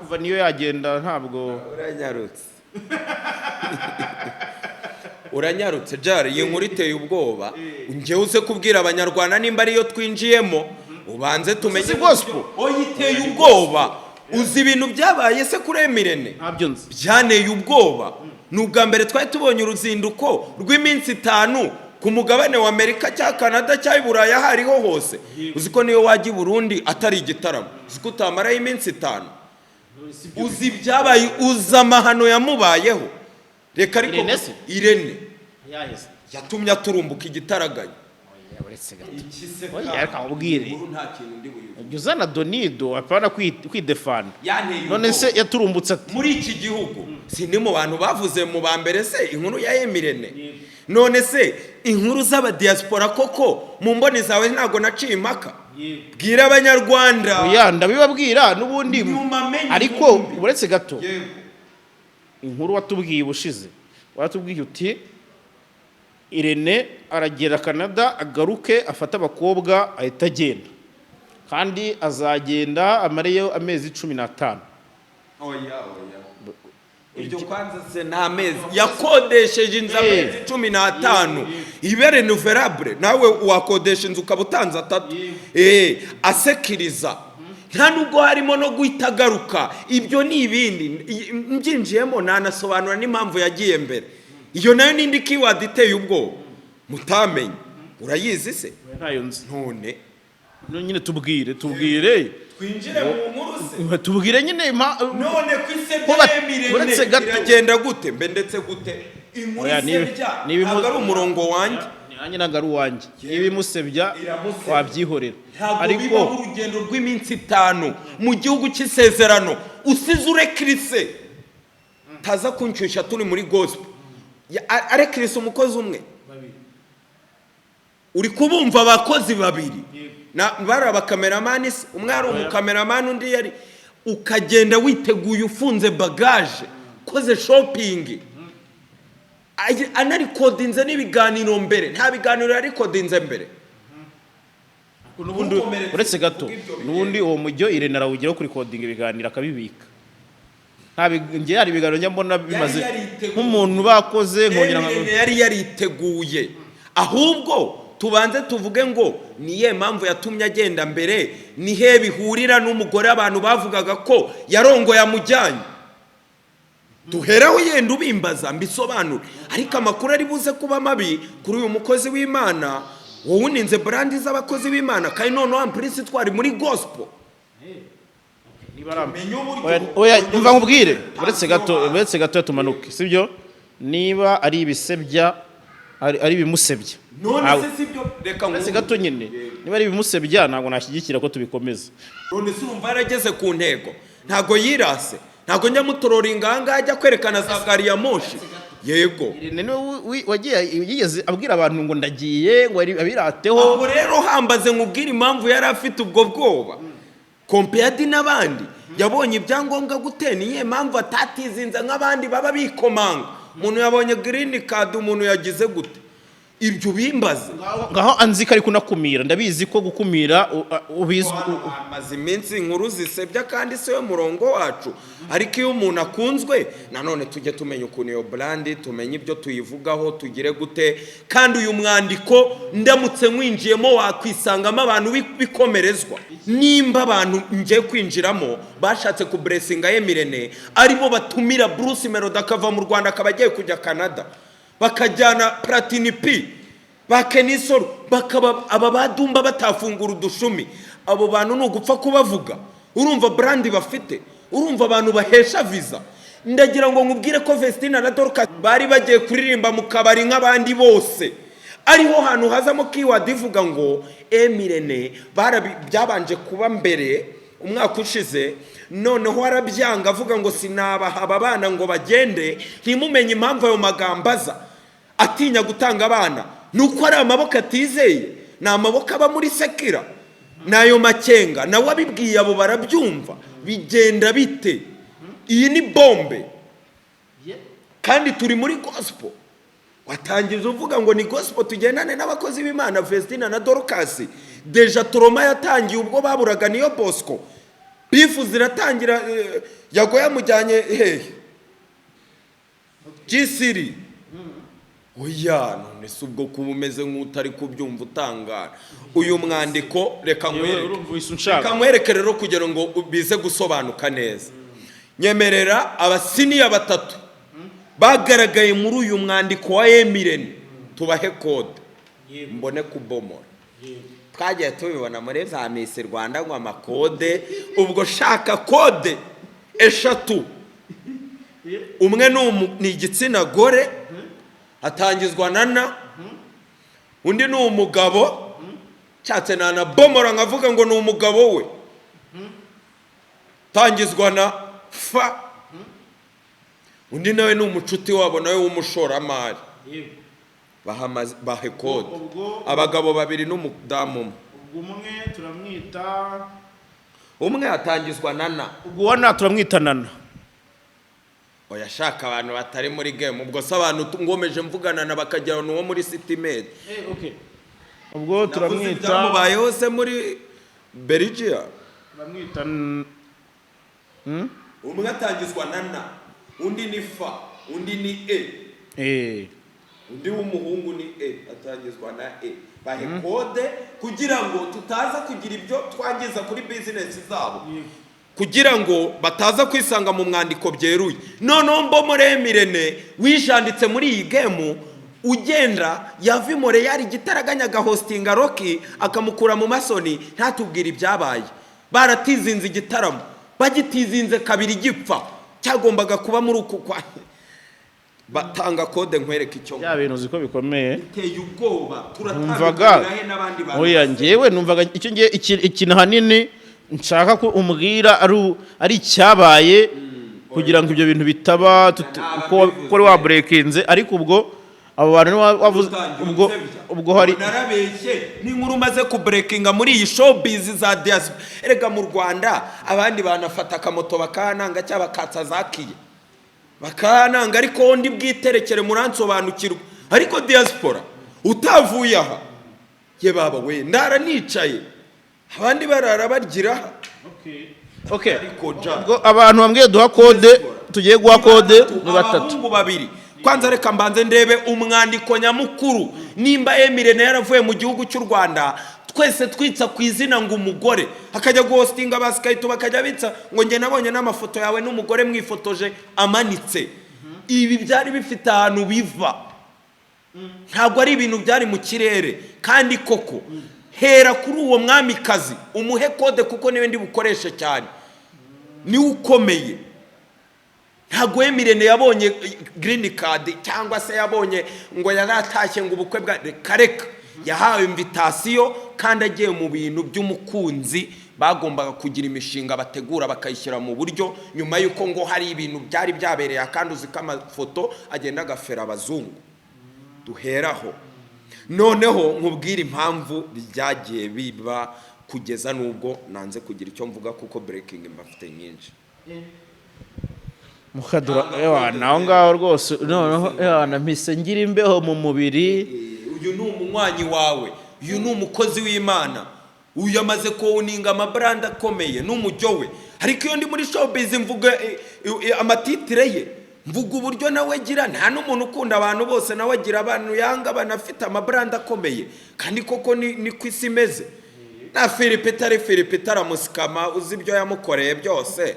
Kuva niyo yagenda ntabwo. Uranyarutse, uranyarutse jari. Iyi nkuru iteye ubwoba. Njyewe uze kubwira Abanyarwanda nimba ariyo twinjiyemo, ubanze tumenye. Si gospel? Oya, iteye ubwoba. Uzi ibintu byabaye se kuri M Irene? Ntabyo nzi. Byaneye ubwoba. Ni ubwa mbere twari tubonye uruzinduko rw'iminsi 5 ku mugabane wa Amerika cyangwa Canada cyangwa i Burayi, aho ariho hose. Uzi ko niyo wajya i Burundi atari igitaramo, uzi ko utamarayo iminsi 5? Uzi ibyabaye? Uzi amahano yamubayeho? Reka ariko. Irene se? Irene Yaheze. yatumye aturumbuka igitaraganya. Uretse gato. Oya, reka nkubwire. Inkuru nta kintu ndi buyuve. Jya uzana donido, apana kwidefana. Yanteye None se ubwoba. yaturumbutse ati? Muri iki gihugu si ndi mu bantu bavuze mu ba mbere se inkuru ya M Irene? None se inkuru z'abadiyasipora koko mu mboni zawe ntabwo naciye impaka? Bwira Abanyarwanda. Oya, ndabibabwira n'ubundi. Nyuma menye Ariko inkumbi. uretse gato. Yego. Inkuru watubwiye ubushize, waratubwiye uti Irene aragera Canada, agaruke afate abakobwa, ahita agenda, kandi azagenda amareyo amezi 15. Oya, oya, ibyo kwanza se ni amezi yakodesheje inzu, amezi 15 ibe renouvelable. Nawe wakodesha inzu ukaba utanze 3, asekiriza. Nta nubwo harimo no guhita agaruka, ibyo ni ibindi. Mbyinjiyemo nanasobanura n'impamvu yagiye mbere. Iyo nayo n'indi keyword iteye ubwoba mutamenye. Urayizi se? Ntayo nzi. None? None nyine tubwire, tubwire. Twinjire mu nkuru se? Tubwire nyine None ku Ko isebya uretse M Irene gato. iragenda gute mbe? Ndetse gute inkuru Oya, isebya? Ntabwo ari umurongo wanjye. Nanjye ntabwo ari uwanjye. Niba imusebya, Iramusebya. wabyihorera. Ntabwo Ariko bibaho urugendo rw'iminsi 5 mu gihugu cy'isezerano usize urekirise. Taza kunshyushya, turi muri gospel. Arekirise umukozi umwe, uri kubumva? Abakozi babiri bari abakameramani se, umwe ari umukameramani, undi yari. Ukagenda witeguye, ufunze bagage, ukoze shopping, anarikodinze n'ibiganiro mbere. Nta biganiro yarikodinze mbere. N'ubundi Ntukomeretse uretse gato. kuvuga ibyo. N'ubundi uwo mujyo Irene arawugeraho kuri kodinga ibiganiro akabibika. Nta njye hari ibiganiro njya mbona bimaze Yariteguye. nk'umuntu bakoze, nkongera Irene yari yariteguye. Ahubwo tubanze tuvuge ngo niye mpamvu yatumye agenda mbere, ni he bihurira n'umugore abantu bavugaga ko yarongoye amujyanye? Duheraho yenda ubimbaza mbisobanure, ariko amakuru ari buze kuba mabi kuri uyu mukozi w'Imana. Wowe uninze brand z'abakozi b'Imana, kandi noneho ampurisi twari muri gospel. Niba ari Menya uburyo. Oya, oya, umva nkubwire, uretse gato, uretse gato tumanuke, sibyo? Niba ari ibisebya, ari ibimusebya. None Ntabwo- se sibyo? Reka Uretse nkumve. gato nyine, niba ari ibimusebya ntabwo nashyigikira ko tubikomeza. None se urumva yarageze ku ntego? Ntabwo yirase, ntabwo njya mutororinga ahangaha ajya kwerekana za gari ya moshi. Yego. Irene niwe wagiye yigeze abwira abantu ngo ndagiye, ngo abirateho. Aho rero hambaze nkubwire impamvu yari afite ubwo bwoba compared n'abandi. Yabonye ibyangombwa gute? Niyo mpamvu atatizinze nk'abandi baba bikomanga. Umuntu yabonye green card, umuntu yagize gute? Ibyo ubimbaze. Ngaho anzi ko ari kunakumira, ndabizi ko gukumira ubizwi. Hamaze iminsi inkuru zisebya, kandi si we murongo wacu, ariko iyo umuntu akunzwe nanone tujye tumenya ukuntu iyo brand, tumenye ibyo tuyivugaho, tugire gute. Kandi uyu mwandiko ndamutse nkwinjiyemo wakwisangamo abantu bikomerezwa. Nimba abantu ngiye kwinjiramo bashatse kuburesinga M Irene, aribo batumira Bruce Melody akava mu Rwanda akaba agiye kujya Canada, bakajyana Platini P ba Kenisoro, bakaba aba badumba batafungura udushumi, abo bantu ni ugupfa kubavuga? Urumva brand bafite? Urumva abantu bahesha visa? Ndagira ngo nkubwire ko Vestina na Dorcas bari bagiye kuririmba mu kabari nk'abandi bose. Ariho hantu hazamo keyword ivuga ngo M Irene byabanje kuba mbere umwaka ushize, noneho arabyanga, avuga ngo sinabaha aba bana ngo bagende. Ntimumenye impamvu ayo magambo aza, atinya gutanga abana, ni uko ari amaboko atizeye, ni amaboko aba muri sekira, ni ayo makenga. Nawe abibwiye abo barabyumva. Bigenda bite? Iyi ni bombe, kandi turi muri gospel. Watangije uvuga ngo ni gospel, tugendane n'abakozi b'Imana Vestina na Dorcas. Déjà trauma yatangiye ubwo baburaga Niyo Bosco, beef ziratangira. Yago yamujyanye hehe? Gisiri. Oya, none se ubwo kuba umeze nk'utari kubyumva, utangara uyu mwandiko? Reka nkwereke. Urumva uhise unshaka. Reka nkwereke rero, kugira ngo bize gusobanuka neza. Nyemerera, abasiniya batatu bagaragaye muri uyu mwandiko wa M Irene, tubahe code mbone kubomora. Twagiye tubibona muri za Miss Rwanda ngo amacode. Ubwo shaka code eshatu. Umwe ni igitsina gore, atangizwa na na. Undi ni umugabo, nshatse nanabomora nkavuga ngo ni umugabo we, tangizwa na fa. Undi nawe ni umucuti wabo, nawe w'umushoramari. Bahe code. Abagabo babiri n'umudamu umwe. Ubwo umwe turamwita Umwe atangizwa na na. Ubwo uwa na turamwita Nana. Oya, shaka abantu batari muri game. Ubwo se abantu ngomeje mvugana na bakagira uwo muri City Maid? Ubwo turamwita Ibyamubayeho se muri Belgium. Turamwita Umwe atangizwa na na, undi ni fa, undi ni e. Undi w'umuhungu ni e, atangizwa na e. Bahe code kugira ngo tutaza kugira ibyo twangiza kuri business zabo, kugira ngo bataza kwisanga mu mwandiko byeruye. Noneho mbomore M Irene wijanditse muri iyi game, ugenda yava i Montreal igitaraganya agahostinga Rocky, akamukura mu masoni, ntatubwire ibyabaye. Baratizinze igitaramo, bagitizinze kabiri, gipfa cyagombaga kuba muri uku kwa. Batanga code nkwereke icyo. Bya bintu uzi ko bikomeye. Biteye ubwoba. Numvaga Turatandukanira he n'abandi bantu? Oya, njyewe numvaga icyo ngiye ikintu ahanini nshaka ko umbwira ari icyabaye, kugira ngo ibyo bintu bitaba uko wari waburekinze. Ariko ubwo abo bantu wavuze Utangiye ubwo unsebya. Ubwo hari Narabeshye n'inkuru umaze kuburekinga muri iyi showbiz za diaspora. Erega mu Rwanda abandi banafata akamoto bakananga, cyangwa bakatsa zakiye bakananga, ariko ndi bwiterekere muransobanukirwa. Ariko diaspora utavuye aha, ye baba we, ndara nicaye, abandi barara bagira aha. Ariko ja Ubwo abantu bambwiye duha code, tugiye guha code ni batatu. Abahungu babiri. Kwanza reka mbanze ndebe umwandiko nyamukuru. Nimba M Irene yaravuye mu gihugu cy'u Rwanda, twese twitsa ku izina ngo umugore akajya guhostinga basikayito, bakajya bitsa ngo njye nabonye n'amafoto yawe n'umugore mwifotoje amanitse. Ibi byari bifite ahantu biva, ntabwo ari ibintu byari mu kirere. Kandi koko hera kuri uwo mwamikazi, umuhe code, kuko niwe ndi bukoreshe cyane, niwe ukomeye. Ntabwo M Irene yabonye green card, cyangwa se yabonye ngo yaratashye, ngo ubukwe bwa reka reka. Yahawe invitation kandi agiye mu bintu by'umukunzi, bagombaga kugira imishinga bategura bakayishyira mu buryo, nyuma y'uko ngo hari ibintu byari byabereye. Kandi uzi ko amafoto agenda agafera abazungu. Duheraho noneho nkubwire impamvu byagiye biba kugeza n'ubwo nanze kugira icyo mvuga, kuko breaking mbafite nyinshi. Mukadura, ewa, naho ngaho rwose noneho, ewa, mpise ngira imbeho mu mubiri. Uyu ni umunywanyi wawe, uyu ni umukozi w'Imana, uyu amaze kuwuninga amabrand akomeye, ni umujyo we. Ariko iyo ndi muri showbiz mvuga amatitre ye, mvuga uburyo nawe agira. Nta n'umuntu ukunda abantu bose, nawe agira abantu yanga banafite amabrand akomeye. Kandi koko ni ku isi imeze. Na Philip ari Philip aramusikama, uzi ibyo yamukoreye byose.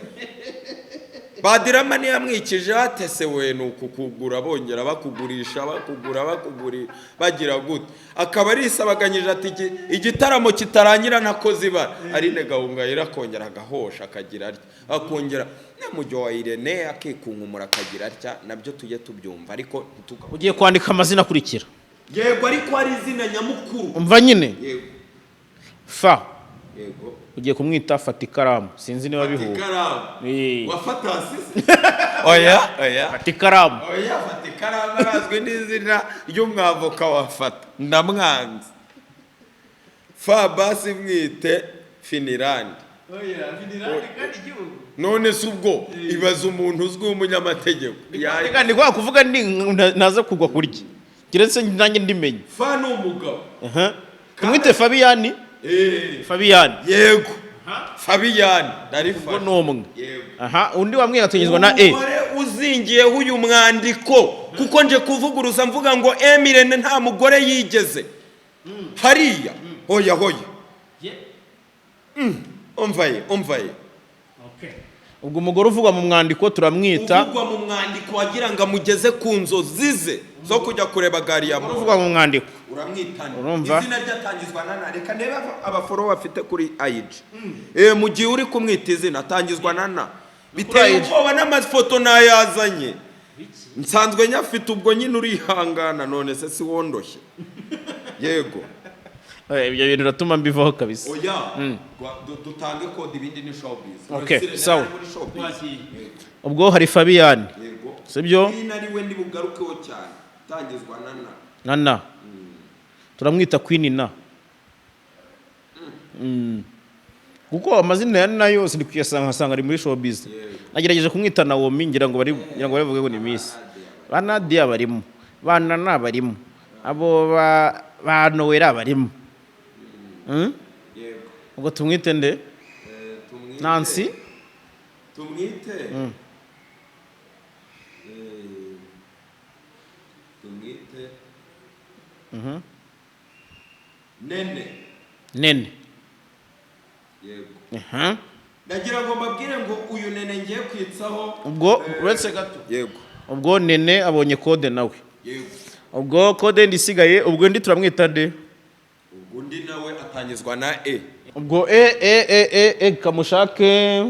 Badirama ntiyamwikije batese we, ni ukukugura bongera bakugurisha, bakugura, bakugura, bagira gute? Akaba arisabaganyije ati igitaramo kitarangira ntakoze ibara. Aline Gahongayire akongera agahosha, akagira atya, akongera nyamujyo wa Irene akikunkumura, akagira atya. Nabyo tujye tubyumva, ariko ntituka Ugiye kwandika amazina akurikira. Yego, ariko hari izina nyamukuru. Umva nyine. Yego. Fa. Yego. Ugiye kumwita Fata Ikaramu, sinzi niba bihura. Ikaramu. Wafatasi? Oya, oya. Fata Ikaramu. Oya, Fata Ikaramu arazwi n'izina ry'umwavoka wafata, ndamwanze. Fa basi mwite Finirandi. None se ubwo ibaza umuntu uzwi w'umunyamategeko Reka, ndi kwa kuvuga ndi naza kugwa kurya. Keretse nanjye ndimenye. Fa ni umugabo. Aha. Tumwite Fabiyani. Fabiyani. Yego, Fabiyani. Ubwo Ndarifashe. Ni umwe. Yego. Aha, undi wamwe atangizwa na E. Umugore uzingiyeho uyu mwandiko, kuko nje kuvuguruza mvuga ngo M Irene nta mugore yigeze hariya. Hoya hoya. Umva ye, umva ye. Ubwo umugore uvugwa mu mwandiko turamwita Uvugwa mu mwandiko wagira ngo amugeze ku nzozi ze zo kujya kureba gari ya moshi. Uvugwa mu mwandiko. Uramwitana. Urumva? Izina rye atangizwa na na. Reka ndebe abafollower bafite kuri IG. Mu gihe uri kumwita izina atangizwa na na, biteye IG. ubwoba, n'amafoto nayazanye, nsanzwe nyafite. Ubwo nyine urihangana, none se si wondoshye? Yego. Ibyo bintu uratuma mbivaho kabisa. Oya, dutange code, ibindi ni showbiz. Okay, None se sawa. ari muri showbiz? Ubwo hari Fabiyani. Yego. Sibyo? Queen ari we ndi bugarukeho cyane, tangizwa na na. Na na, turamwita Queen na. Kuko amazina ya na yose ndi kuyasanga nkasanga ari muri showbiz. Nagerageje kumwita Naomi, ngira ngo bavuge ngo ni Miss. Ba Nadia barimo, ba Nana barimo, abo ba Noella barimo. Yego. Ubwo tumwite nde? Tumwite Nancy. Tumwite tumwite Nene. Nene. Yego. Aha. Nagira ngo mbabwire ngo uyu Nene ngiye kwitsaho. Ubwo uretse gato. Yego. Ubwo Nene abonye code nawe. Yego. Ubwo code ndi isigaye, ubwo ndi turamwita nde? Ubwo undi nawe atangizwa na E. Ubwo e e e e e, kamushake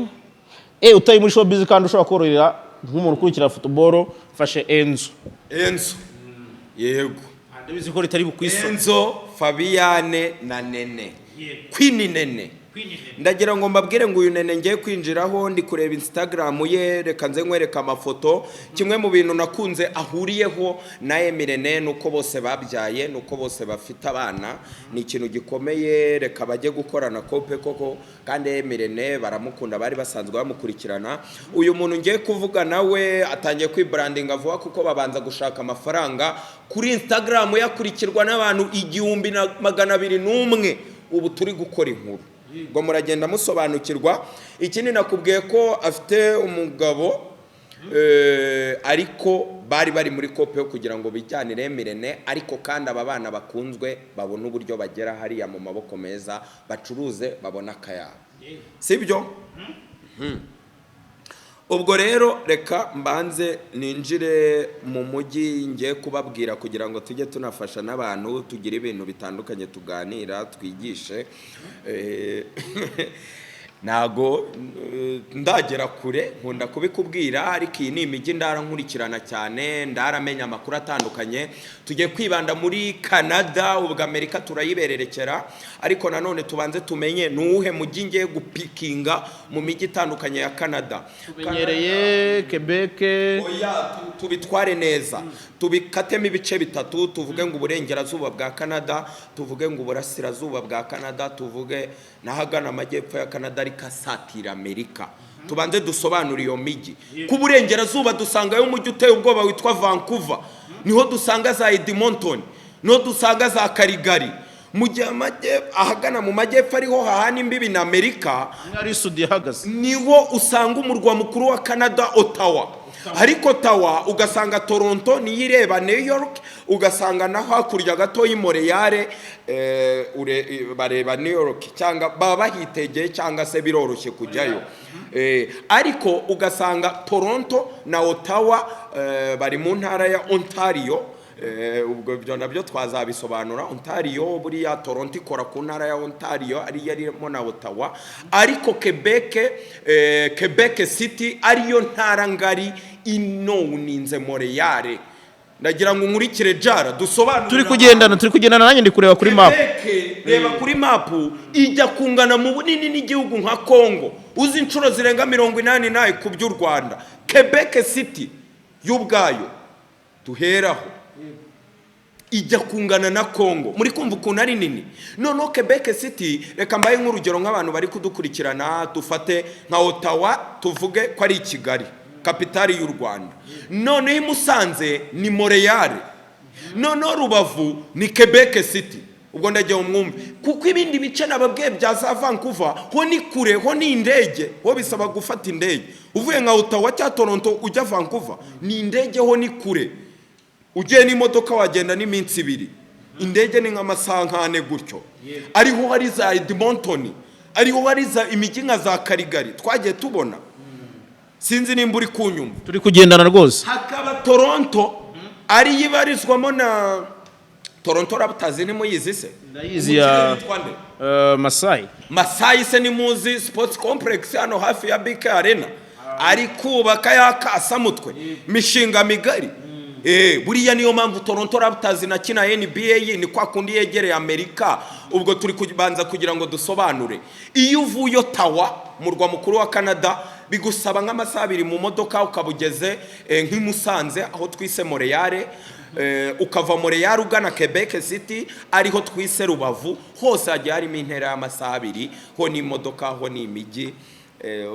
e utari muri showbiz kandi ushobora korohera nk'umuntu ukurikira football, mfashe Enzo. Enzo, yego. Ndabizi ko ritari bukwiso. Enzo, Fabiane na Nene, Queen Nene. Ndagira ngo mbabwire ngo uyu Nene ngiye kwinjiraho, ndi kureba Instagram ye. Reka nze nkwereka amafoto. Kimwe mu bintu nakunze ahuriyeho na M Irene ni uko bose babyaye, ni uko bose bafite abana. Ni ikintu gikomeye. Reka bajye gukorana kope koko. Kandi M Irene baramukunda, bari basanzwe bamukurikirana. Uyu muntu ngiye kuvuga nawe atangiye kwibrandinga vuba, kuko babanza gushaka amafaranga. Kuri Instagram yakurikirwa n'abantu 1201 ubu turi gukora inkuru. Ngo muragenda musobanukirwa. Ikindi nakubwiye ko afite umugabo, ariko bari bari muri kope yo kugira ngo bijyanire M Irene, ariko kandi aba bana bakunzwe babone uburyo bagera hariya mu maboko meza, bacuruze babone akayabo, sibyo? Ubwo rero reka mbanze ninjire mu mujyi ngiye kubabwira, kugira ngo tujye tunafasha n'abantu, tugire ibintu bitandukanye tuganira, twigishe. Ntago ndagera kure, nkunda kubikubwira, ariko iyi ni imijyi ndara nkurikirana cyane, ndaramenya amakuru atandukanye. Tugiye kwibanda muri Canada, ubwo Amerika turayibererekera, ariko nanone tubanze tumenye ni uwuhe mujyi ngiye gupikinga mu mijyi itandukanye ya Canada. Tumenyereye Quebec. Oya, tubitware neza, tubikatemo ibice bitatu. Tuvuge ngo uburengerazuba bwa Canada, tuvuge ngo uburasirazuba bwa Canada, tuvuge n'ahagana amajyepfo ya Canada ariko asatira Amerika. Tubanze dusobanure iyo mijyi. Ku burengerazuba dusangayo umujyi uteye ubwoba witwa Vancouver, niho dusanga za Edmonton, niho dusanga za Calgary, mu gihe ahagana mu majyepfo ariho hahana imbibi na Amerika. Ari Sudi ihagaze. Niho usanga umurwa mukuru wa Canada, Ottawa. Ariko Ottawa ugasanga Toronto niyo ireba New York, ugasanga naho hakurya gato y'i Montreal bareba New York, cyangwa baba bahitegeye, cyangwa se biroroshye kujyayo. Ariko ugasanga Toronto na Ottawa bari mu ntara ya Ontario. Ubwo ibyo nabyo twazabisobanura. Ontario, buriya Toronto ikora ku ntara ya Ontario ariyo arimo na Ottawa, ariko Quebec, Quebec City ariyo ntara ngari inowuninze Montreal. Ndagira ngo nkurikire jara dusobanurire. Turi kugendana, nanjye ndi kureba kuri map. Quebec, reba kuri mapu, ijya kungana mu bunini n'igihugu nka Congo, uzi inshuro zirenga 84 ku by'u Rwanda. Quebec City y'ubwayo duheraho ijya kungana na Congo. Muri kumva ukuntu ari nini? Noneho Quebec City, reka mbaye nk'urugero nk'abantu bari kudukurikirana, dufate nka Ottawa, tuvuge ko ari i Kigali, kapitali y'u Rwanda. Noneho i Musanze ni Montreal. Noneho Rubavu ni Quebec City. Ubwo ndagiye umwumve, kuko ibindi bice nababwiye bya za Vancouver ho ni kure, ho ni indege, ho bisaba gufata indege uvuye nka Ottawa cyangwa Toronto ujya Vancouver, ni indege, ho ni kure. Ugiye n'imodoka wagenda n'iminsi 2, indege ni nk'amasaha nk'ane gutyo. Ariho hari za Edmonton, ariho hari za imijyi nka za Calgary twagiye tubona. Sinzi nimba uri kunyumva. Turi kugendana rwose. Hakaba Toronto, ariyo ibarizwamo na Toronto Raptors. Nimuyizi se? Ndayizi ya Witwa nde? Masai. Masai se nimuzi Sports Complex hano hafi ya BK Arena ari kubaka ya kasamutwe, mishinga migari. Buriya niyo mpamvu Toronto Raptors na kina NBA, ni kwa kundi yegereye Amerika. Ubwo turi kubanza kugira ngo dusobanure. Iyo uvuye Ottawa, murwa mukuru wa Canada, bigusaba nk'amasaha 2 mu modoka ukaba ugeze nk'i Musanze aho twise Montreal. Ukava Montreal ugana Quebec City ariho twise Rubavu, hose hagiye harimo intera y'amasaha 2, ho ni imodoka, ho ni imijyi.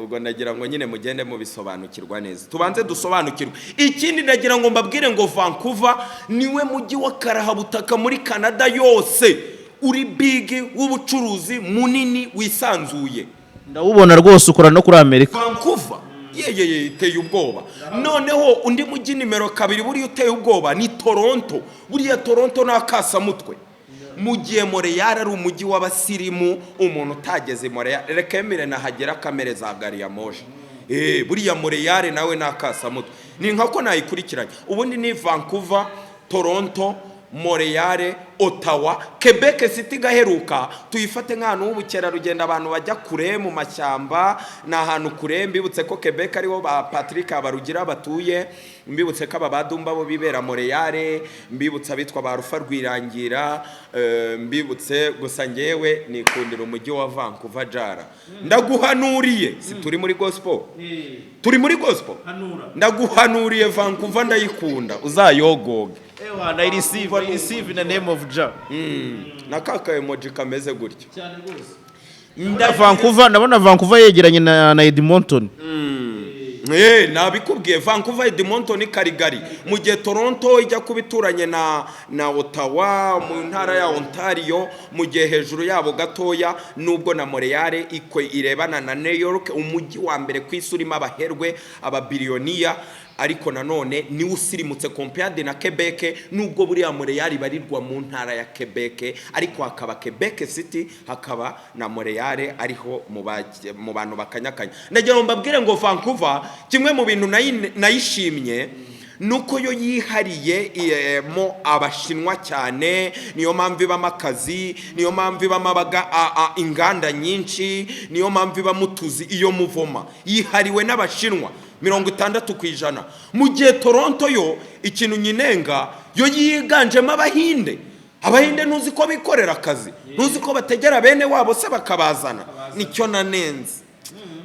Ubwo ndagira ngo nyine mugende mubisobanukirwa neza, tubanze dusobanukirwe. Ikindi ndagira ngo mbabwire ngo Vancouver niwe mujyi wa karahabutaka muri Canada yose, uri big, w'ubucuruzi munini, wisanzuye. Ndawubona rwose, ukora no kuri Amerika. Vancouver yeyeye iteye ubwoba. Noneho undi mujyi nimero 2 buriya uteye ubwoba ni Toronto. Buriya Toronto ni akasamutwe, mu gihe Montreal ari umujyi w'abasirimu. Umuntu utageze Montreal, reka emire nahagera kamere za gari ya moshi. Buriya Montreal nawe ni akasamutwe, ni nka ko nayikurikiranye. Ubundi ni Vancouver, Toronto, Montreal, Ottawa, Quebec City igaheruka. Tuyifate nk'ahantu h'ubukerarugendo, abantu bajya kure mu mashyamba, ni ahantu kure. Mbibutse ko Quebec ariho ba Patrick Habarugira batuye, mbibutse ko aba badumba bo bibera Montreal, mbibutse abitwa ba Rufa Rwirangira. Mbibutse gusa ngewe nikundira umujyi wa Vancouver. Jara, ndaguhanuriye, si turi muri gospel? Turi muri gospel. Ndaguhanuriye, Vancouver ndayikunda, uzayogoge. Ewa, I receive in the name of Jah. Na ka emoji kameze gutyo. Cyane rwose. Vancouver, ndabona Vancouver yegeranye na Edmonton. Nabikubwiye, Vancouver, Edmonton, Calgary, mu gihe Toronto ijya kuba ituranye na Ottawa mu ntara ya Ontario, mu gihe hejuru yabo gatoya nubwo na Montreal iko irebana na New York, umujyi wa mbere ku isi urimo abaherwe, ababiliyoniya, ariko nanone niwe usirimutse compared na Quebec, nubwo buriya Montreal ibarirwa mu ntara ya Quebec, ariko hakaba Quebec City, hakaba na Montreal ariho mu bantu bakanyakanya. Ndagira ngo mbabwire ngo Vancouver, kimwe mu bintu nayishimye nuko yo yihariye mo Abashinwa cyane. Niyo mpamvu ibamo akazi, niyo mpamvu ibamo inganda nyinshi, niyo mpamvu ibamo utuzi. Iyo muvoma yihariwe n'Abashinwa 60%, mu gihe Toronto yo ikintu nyinenga, yo yiganjemo Abahinde. Abahinde ntuzi ko bikorera akazi? Ntuzi ko bategera bene wabo se bakabazana? Nicyo nanenze,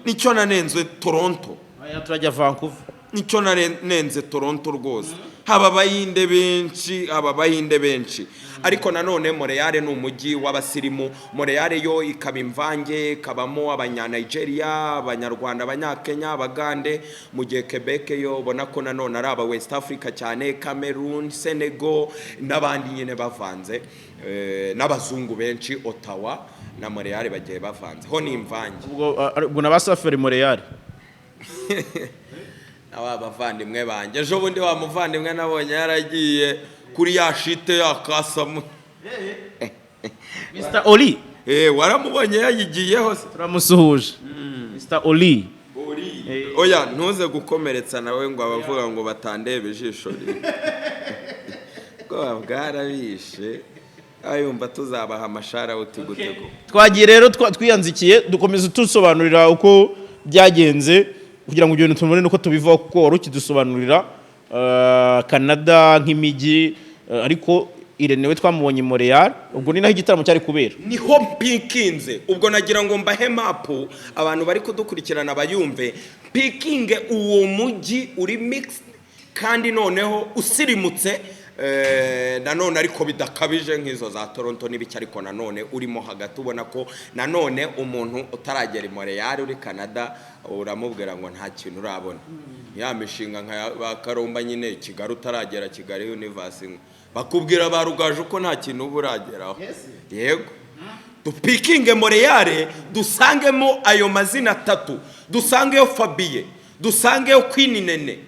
nicyo nanenze Toronto. Aya, turajya Vancouver. Nicyo nanenze Toronto rwose, haba Abayinde benshi, haba Abayinde benshi. Ariko nanone Montreal ni umujyi w'abasirimu. Montreal yo ikaba imvange, ikabamo Abanyanigeria, Abanyarwanda, Abanyakenya, Abagande, mu gihe Quebec yo ubona ko nanone ari aba West Africa cyane, Cameroon, Senegal n'abandi nyine bavanze, n'abazungu benshi. Ottawa na Montreal bagiye bavanze, ho ni imvange. Ubwo na ba Safari Montreal. Na wa bavandimwe banjye, ejo bundi wa muvandimwe nabonye yaragiye kuri ya shite ya kasamu. Mr Oli. Waramubonye yayigiyeho se? Turamusuhuje Mr Oli. Oya, ntuze gukomeretsa nawe ngo abavuga ngo batandeba ijisho rimwe, ubwoba bwarabishe, ayumva tuzabaha amashara gute ko. Twagiye rero twiyanzikiye, dukomeza tusobanurira uko byagenze kugira ngo ibyo bintu tubone nuko tubivaho, kuko wari ukidusobanurira Canada nk'imijyi, ariko Irene we twamubonye i Montreal, ubwo ni naho igitaramo cyari kubera. Niho mpikinze. Ubwo nagira ngo mbahe map, abantu bari kudukurikirana bayumve. Mpikinge uwo mujyi uri mixed kandi noneho usirimutse, nanone ariko bidakabije nk'izo za Toronto n'ibiki, ariko nanone urimo hagati, ubona ko nanone umuntu utaragera i Montreal uri Canada uramubwira ngo nta kintu urabona. Ya mishinga nka ya ba Karomba nyine, Kigali utaragera Kigali Universe. Bakubwira ba Rugaju ko nta kintu uba urageraho. Yego, dupikinge Montreal, dusangemo ayo mazina atatu, dusangeyo Fabien, dusangeyo Queen Nene,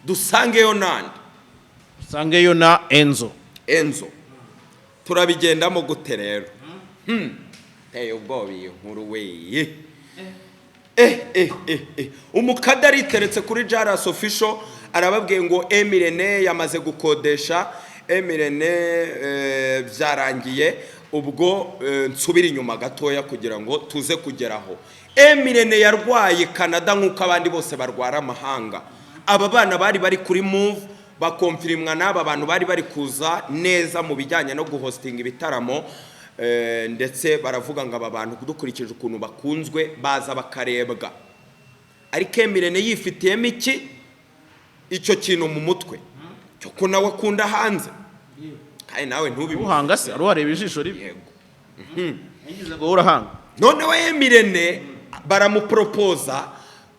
dusangeyo nandi? Usangeyo na Enzo. Enzo. Turabigendamo gute rero? Teye ubwoba iyi nkuru we. Umukada ariteretse kuri Jaras Official, arababwiye ngo Emirene yamaze gukodesha. Emirene byarangiye. Ubwo nsubira inyuma gatoya kugira ngo tuze kugeraho. Emirene yarwaye Canada nk'uko abandi bose barwara amahanga. Aba bana bari kuri move, bakomfirimwa n'aba bantu bari kuza neza mu bijyanye no guhostinga ibitaramo, ndetse baravuga ngo aba bantu dukurikije ukuntu bakunzwe baza bakarebwa. Ariko Emirene yifitiyemo iki icyo kintu mu mutwe cyo ko nawe akunda hanze, kandi nawe ntubimuhe. Uhanga se ari uwareba ijisho ribi? Yego. Yagize ngo urahanga. Noneho Emirene baramuporopoza,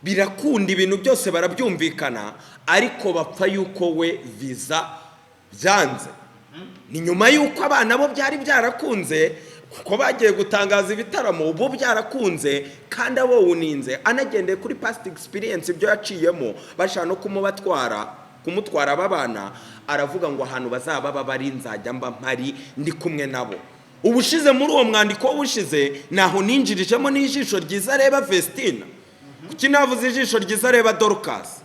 birakunda, ibintu byose barabyumvikana, ariko bapfa yuko we viza byanze. Ni nyuma y'uko abana bo byari byarakunze, kuko bagiye gutangaza ibitaramo bo byarakunze, kandi abo wuninze anagendeye kuri past experience, ibyo yaciyemo bashaka no kumubatwara, kumutwara aba bana. Aravuga ngo ahantu bazaba bari nzajya mba mpari, ndi kumwe nabo. Ubushize muri uwo mwandiko w'ubushize naho ninjirijemo n'ijisho ryiza areba Vestina. Kuki navuze ijisho ryiza areba Dorcas?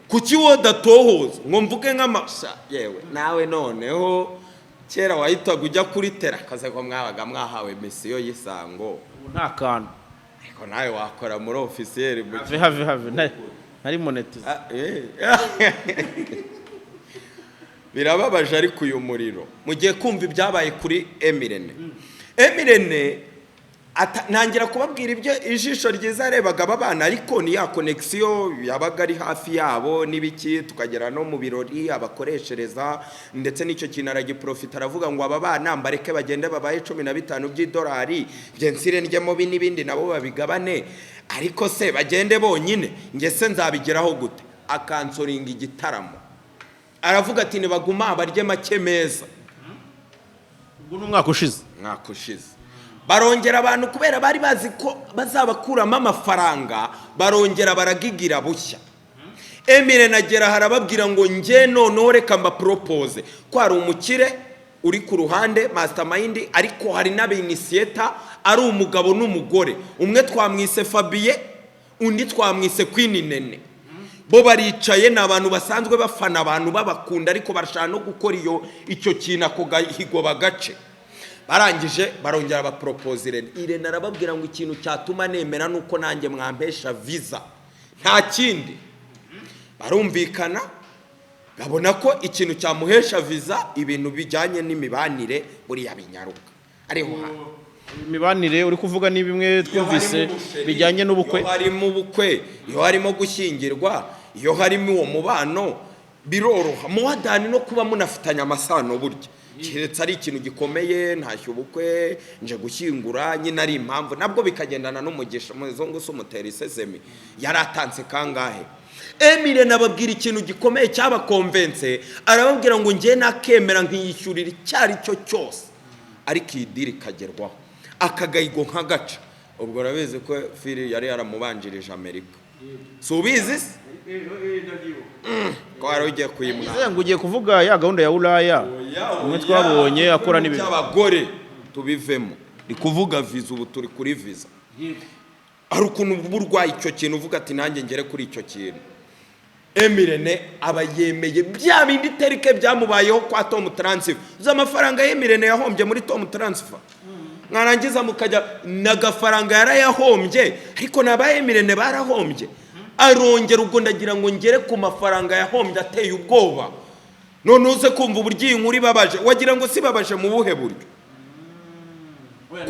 Kuki wowe udatohoza ngo mvuge nk'amasha? Yewe nawe, noneho kera wahitaga ujya kuri tera akaze ko mwabaga mwahawe mission y'isango. Ubu nta kantu. Ariko nawe wakora muri officiel mu Have, have, have, ntari monetize. Ah. Birababaje, ariko uyu muriro mugiye kumva ibyabaye kuri Emirene. Emirene ntangira kubabwira ibyo ijisho ryiza yarebaga aba bana, ariko ni ya connexion yabaga ari hafi yabo n'ibiki, tukagera no mu birori abakoreshereza, ndetse n'icyo kintu aragiprofita, aravuga ngo aba bana mbareke bagende babaye 15 by'idolari, njye nsire ndyemo bi n'ibindi nabo babigabane, ariko se bagende bonyine, njye se nzabigeraho gute? Akansoringa igitaramo, aravuga ati nibaguma barye make meza. Ubwo ni umwaka ushize. Umwaka ushize barongera abantu, kubera bari bazi ko bazabakuramo amafaranga, barongera baragigira bushya. Emire nagera harababwira ngo njye noneho reka mbaporopoze ko hari umukire uri ku ruhande, mastermind, ariko hari n'abinitiator, ari umugabo n'umugore. Umwe twamwise Fabien, undi twamwise Queen Nene. Bo baricaye, ni abantu basanzwe bafana abantu babakunda, ariko barashaka no gukora iyo icyo kintu, ako gahigo bagace. Barangije barongera baporopoza Irene. Irene arababwira ngo ikintu cyatuma nemera nuko nanjye mwampesha visa, nta kindi. Barumvikana, babona ko ikintu cyamuhesha visa, ibintu bijyanye n'imibanire buriya binyaruka ariho hantu. Imibanire uri kuvuga ni bimwe twumvise Iyo harimo ubusheri, bijyanye n'ubukwe. Iyo harimo ubukwe, iyo harimo gushyingirwa, iyo harimo uwo mubano, biroroha muwadani no kuba munafitanye amasano. Burya keretse ari ikintu gikomeye, ntashye ubukwe, nje gushyingura nyine, ari impamvu nabwo bikagendana n'umugisha. Muzungu se umutera isesemi yari atanze kangahe? Emile nababwira ikintu gikomeye cyabakonvense, arababwira ngo njye nakemera nkiyishyurira icyo ari cyo cyose, ariko iyi deal ikagerwaho, akagahigo nk'agaca. Ubwo urabizi ko Fili yari yaramubanjirije Amerika, si ubizi se ko wari ugiye kuyimwaka? Ngize ngo ugiye kuvuga ya gahunda ya Ulaya umwe twabonye akora n'ibintu. By'abagore tubivemo, ni kuvuga viza. Ubu turi kuri viza. Hari ukuntu uba urwaye icyo kintu, uvuga ati nanjye ngere kuri icyo kintu. Emirene aba yemeye bya bindi terike byamubayeho kwa Tom Transfer. Uzi amafaranga Emirene yahombye muri Tom Transfer? Mwarangiza mukajya n'agafaranga yarayahombye, ariko n'aba Emirene barahombye. Arongera, ubwo ndagira ngo ngere ku mafaranga yahombye ateye ubwoba. None uze kumva uburyo iyi nkuru ibabaje, wagira ngo si ibabaje mu buhe buryo?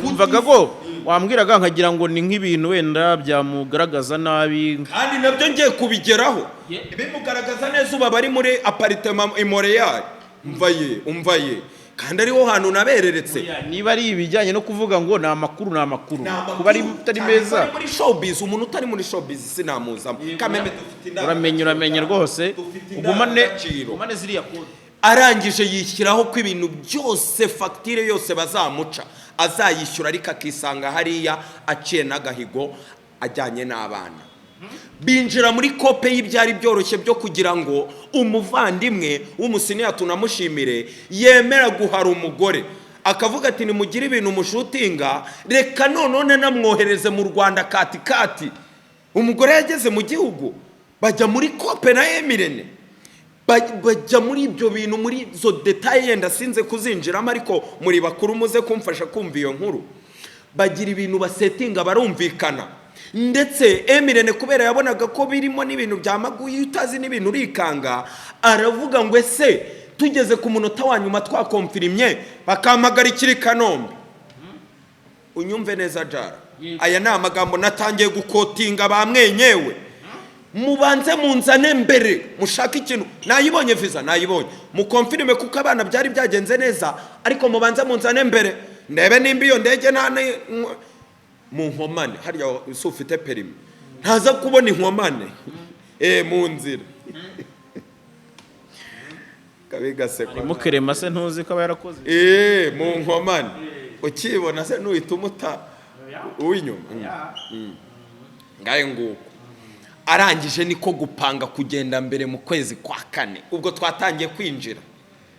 Numvaga ko wambwiraga nkagira ngo ni nk'ibintu wenda byamugaragaza nabi. Kandi nabyo ngiye kubigeraho bimugaragaza neza. Ubu abari muri appartement i Montreal, umva ye, umva ye, kandi ariho hantu nabereretse. Niba ari ibijyanye no kuvuga ngo ni amakuru, ni amakuru kuba ari atari Cyane meza. ko ari muri showbiz. Umuntu utari muri showbiz sinamuzamo kameme. Dufite Uramenye, uramenye rwose. Dufite Ugumane indangagaciro. Ugumane ziriya kode. Arangije yishyiraho ko ibintu byose, fagitire yose bazamuca azayishyura, ariko akisanga hariya aciye n'agahigo ajyanye n'abana. Binjira muri kope y'ibyari byoroshye byo kugira ngo umuvandimwe w'umusiniya, tunamushimire, yemera guhara umugore, akavuga ati: "Nimugire ibintu mushutinga, reka none namwohereze mu Rwanda katikati." Umugore yageze mu gihugu, bajya muri kope na M Irene, bajya muri ibyo bintu, muri izo détails. Yenda sinze kuzinjiramo, ariko muri bakuru muze kumfasha kumva iyo nkuru. Bagira ibintu basetinga, barumvikana. Ndetse M Irene, kubera yabonaga ko birimo n'ibintu bya maguyi, utazi n'ibintu urikanga, aravuga ngo: "Ese tugeze ku munota wa nyuma twakomfirimye, bakampagarikira i Kanombe?" Unyumve neza jara, aya ni amagambo natangiye gukotinga ba mwenyewe: "Mubanze munzane mbere, mushake ikintu. Nayibonye visa, nayibonye, mukomfirime, kuko abana byari byagenze neza, ariko mubanze munzane mbere, ndebe nimba iyo ndege nta mu nkomane harya si ufite permis, ntaza kubona inkomane mu nzira." Kabi gasekwa. Mukerema se, ntuzi ko aba yarakoze? Mu nkomane ukibona se nuhita umuta uw'inyuma. Ngayo nguko. Arangije niko gupanga kugenda mbere mu kwezi kwa kane. Ubwo twatangiye kwinjira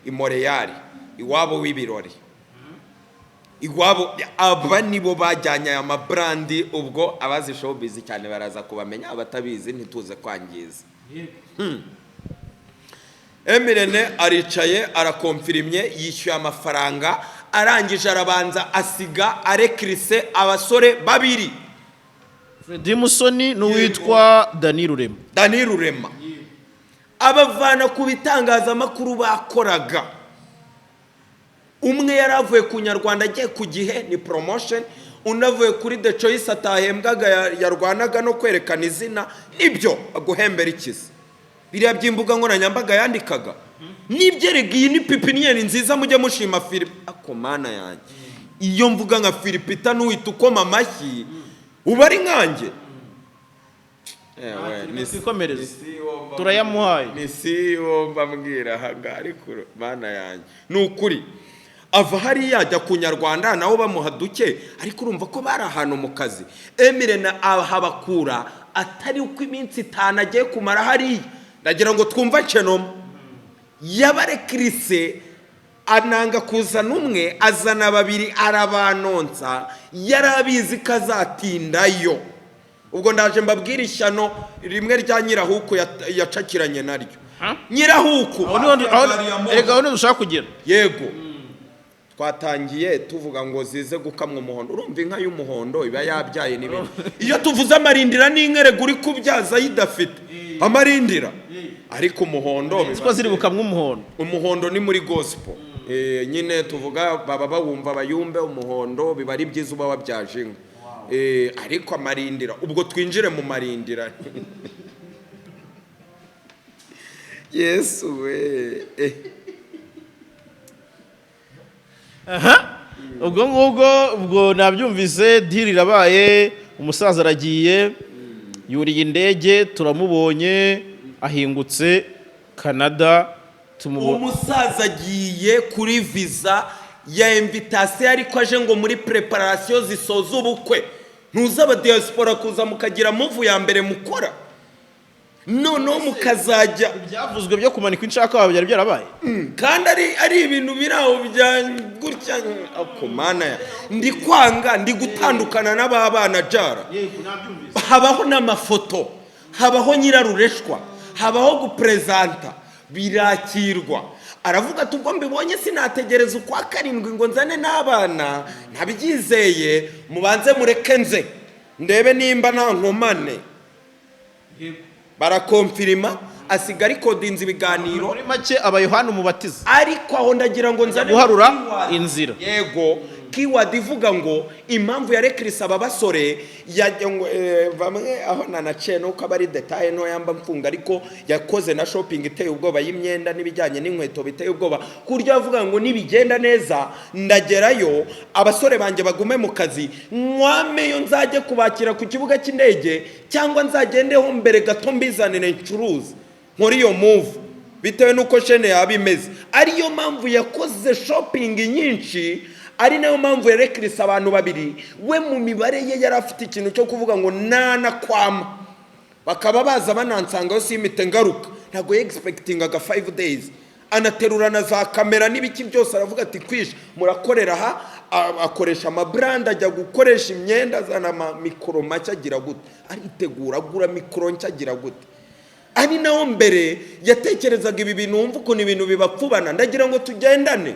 i Montreal, iwabo w'ibirori, iwabo. Aba nibo bajyanye aya mabrandi. Ubwo abazi showbiz cyane baraza kubamenya, abatabizi ntituze kwangiza. M Irene aricaye, arakomfirimye, yishyuye amafaranga. Arangije arabanza asiga arekirise abasore babiri. Freddy Musoni n'uwitwa Dani Rurema. Dani Rurema, abavana ku bitangazamakuru bakoraga. Umwe yari avuye ku Nyarwanda agiye ku Gihe, ni promotion. Undi avuye kuri The Choice, atahembwaga, yarwanaga no kwerekana izina. Nibyo aguhembera ikizi biriya by'imbuga nkoranyambaga yandikaga nibyo. Erega iyi ni pépinière nziza, mujye mushima Philip. Ako mana yanjye, iyo mvuga nka Philipita n'uhita ukoma amashyi, uba ari nkanjye. Ewe, ni Twikomereze. ni si wo Turayamuhaye. Ni si wo mbabwira aha, ariko mana yanjye, ni ukuri. Ava hariya ajya ku Nyarwanda, nabo bamuha duke, ariko urumva ko bari ahantu mu kazi. M Irene ahabakura atari uko iminsi 5 agiye kumara hariya. Ndagira ngo twumve cenoma yabarekirise, ananga kuzana umwe, azana babiri, arabanonsa. Yari abizi ko azatindayo. Ubwo ndaje mbabwire ishyano rimwe rya nyirahuku yacakiranye naryo nyirahuku. Aho niho erega aho niho dushaka kugera. Yego, twatangiye tuvuga ngo zize gukamwa umuhondo. Urumva inka y'umuhondo iba yabyaye n'ibindi. Iyo tuvuze amarindira n'inkerega, uri kubyaza ayidafite amarindira, ariko umuhondo ko ziri bukamwa umuhondo. Umuhondo ni muri gospel. Nyine tuvuga baba bawumva bayumbe. Umuhondo biba ari byiza, uba wabyaje inka. Ariko amarindira, ubwo twinjire mu marindira. Yesu we. Ubwo ngubwo, ubwo nabyumvise, deal irabaye, umusaza aragiye, yuriye indege, turamubonye ahingutse Canada, tumubonye. Umusaza agiye kuri visa ya invitation, ariko aje ngo muri préparation zisoza ubukwe. Ntuzi abadiaspora kuza mukagira move ya mbere mukora, noneho mukazajya Ibyavuzwe byo kumanika inshaka wawe byari byarabaye. Kandi ari ibintu biri aho bya gutya. Ako mana ya, ndi kwanga, ndi gutandukana n'ababana jara. Habaho n'amafoto, habaho nyirarureshwa, habaho guperezanta, birakirwa. Aravuga ati: "Ubwo mbibonye sinategereza ukwa karindwi ngo nzane n'abana ntabyizeye, mubanze mureke nze ndebe nimba nta nkomane." Barakomfirima, asiga arikodinze ibiganiro. Muri make aba Yohani Umubatiza. Ariko aho ndagira ngo nzane Guharura keyword. inzira. Yego, keyword ivuga ngo impamvu ya rekirisi aba basore yajya ngo bamwe aho nanaciye nuko aba ari détail ntoya mba mfunga, ariko yakoze na shopping iteye ubwoba y'imyenda n'ibijyanye n'inkweto biteye ubwoba, ku buryo yavuga ngo: "Nibigenda neza ndagerayo, abasore banjye bagume mu kazi, nkwameyo, nzajye kubakira ku kibuga cy'indege cyangwa nzagendeho mbere gato mbizanire ncuruze, nkore iyo move." Bitewe n'uko chaîne yaba imeze, ariyo mpamvu yakoze shopping nyinshi, ari nayo mpamvu yarekirise abantu babiri. We mu mibare ye yari afite ikintu cyo kuvuga ngo nanakwama bakaba baza banansangaho, simite ngaruka. Ntabwo yexpectingaga 5 days. Anaterura na za kamera n'ibiki byose, aravuga ati: "Kwisha murakorera aha." Akoresha amabrand, ajya gukoresha imyenda, azana amamikoro make, agira gute, aritegura, agura mikoro nshya, agira gute. Ari naho mbere yatekerezaga ibi bintu. Wumva ukuntu ibintu bibapfubana. Ndagira ngo tugendane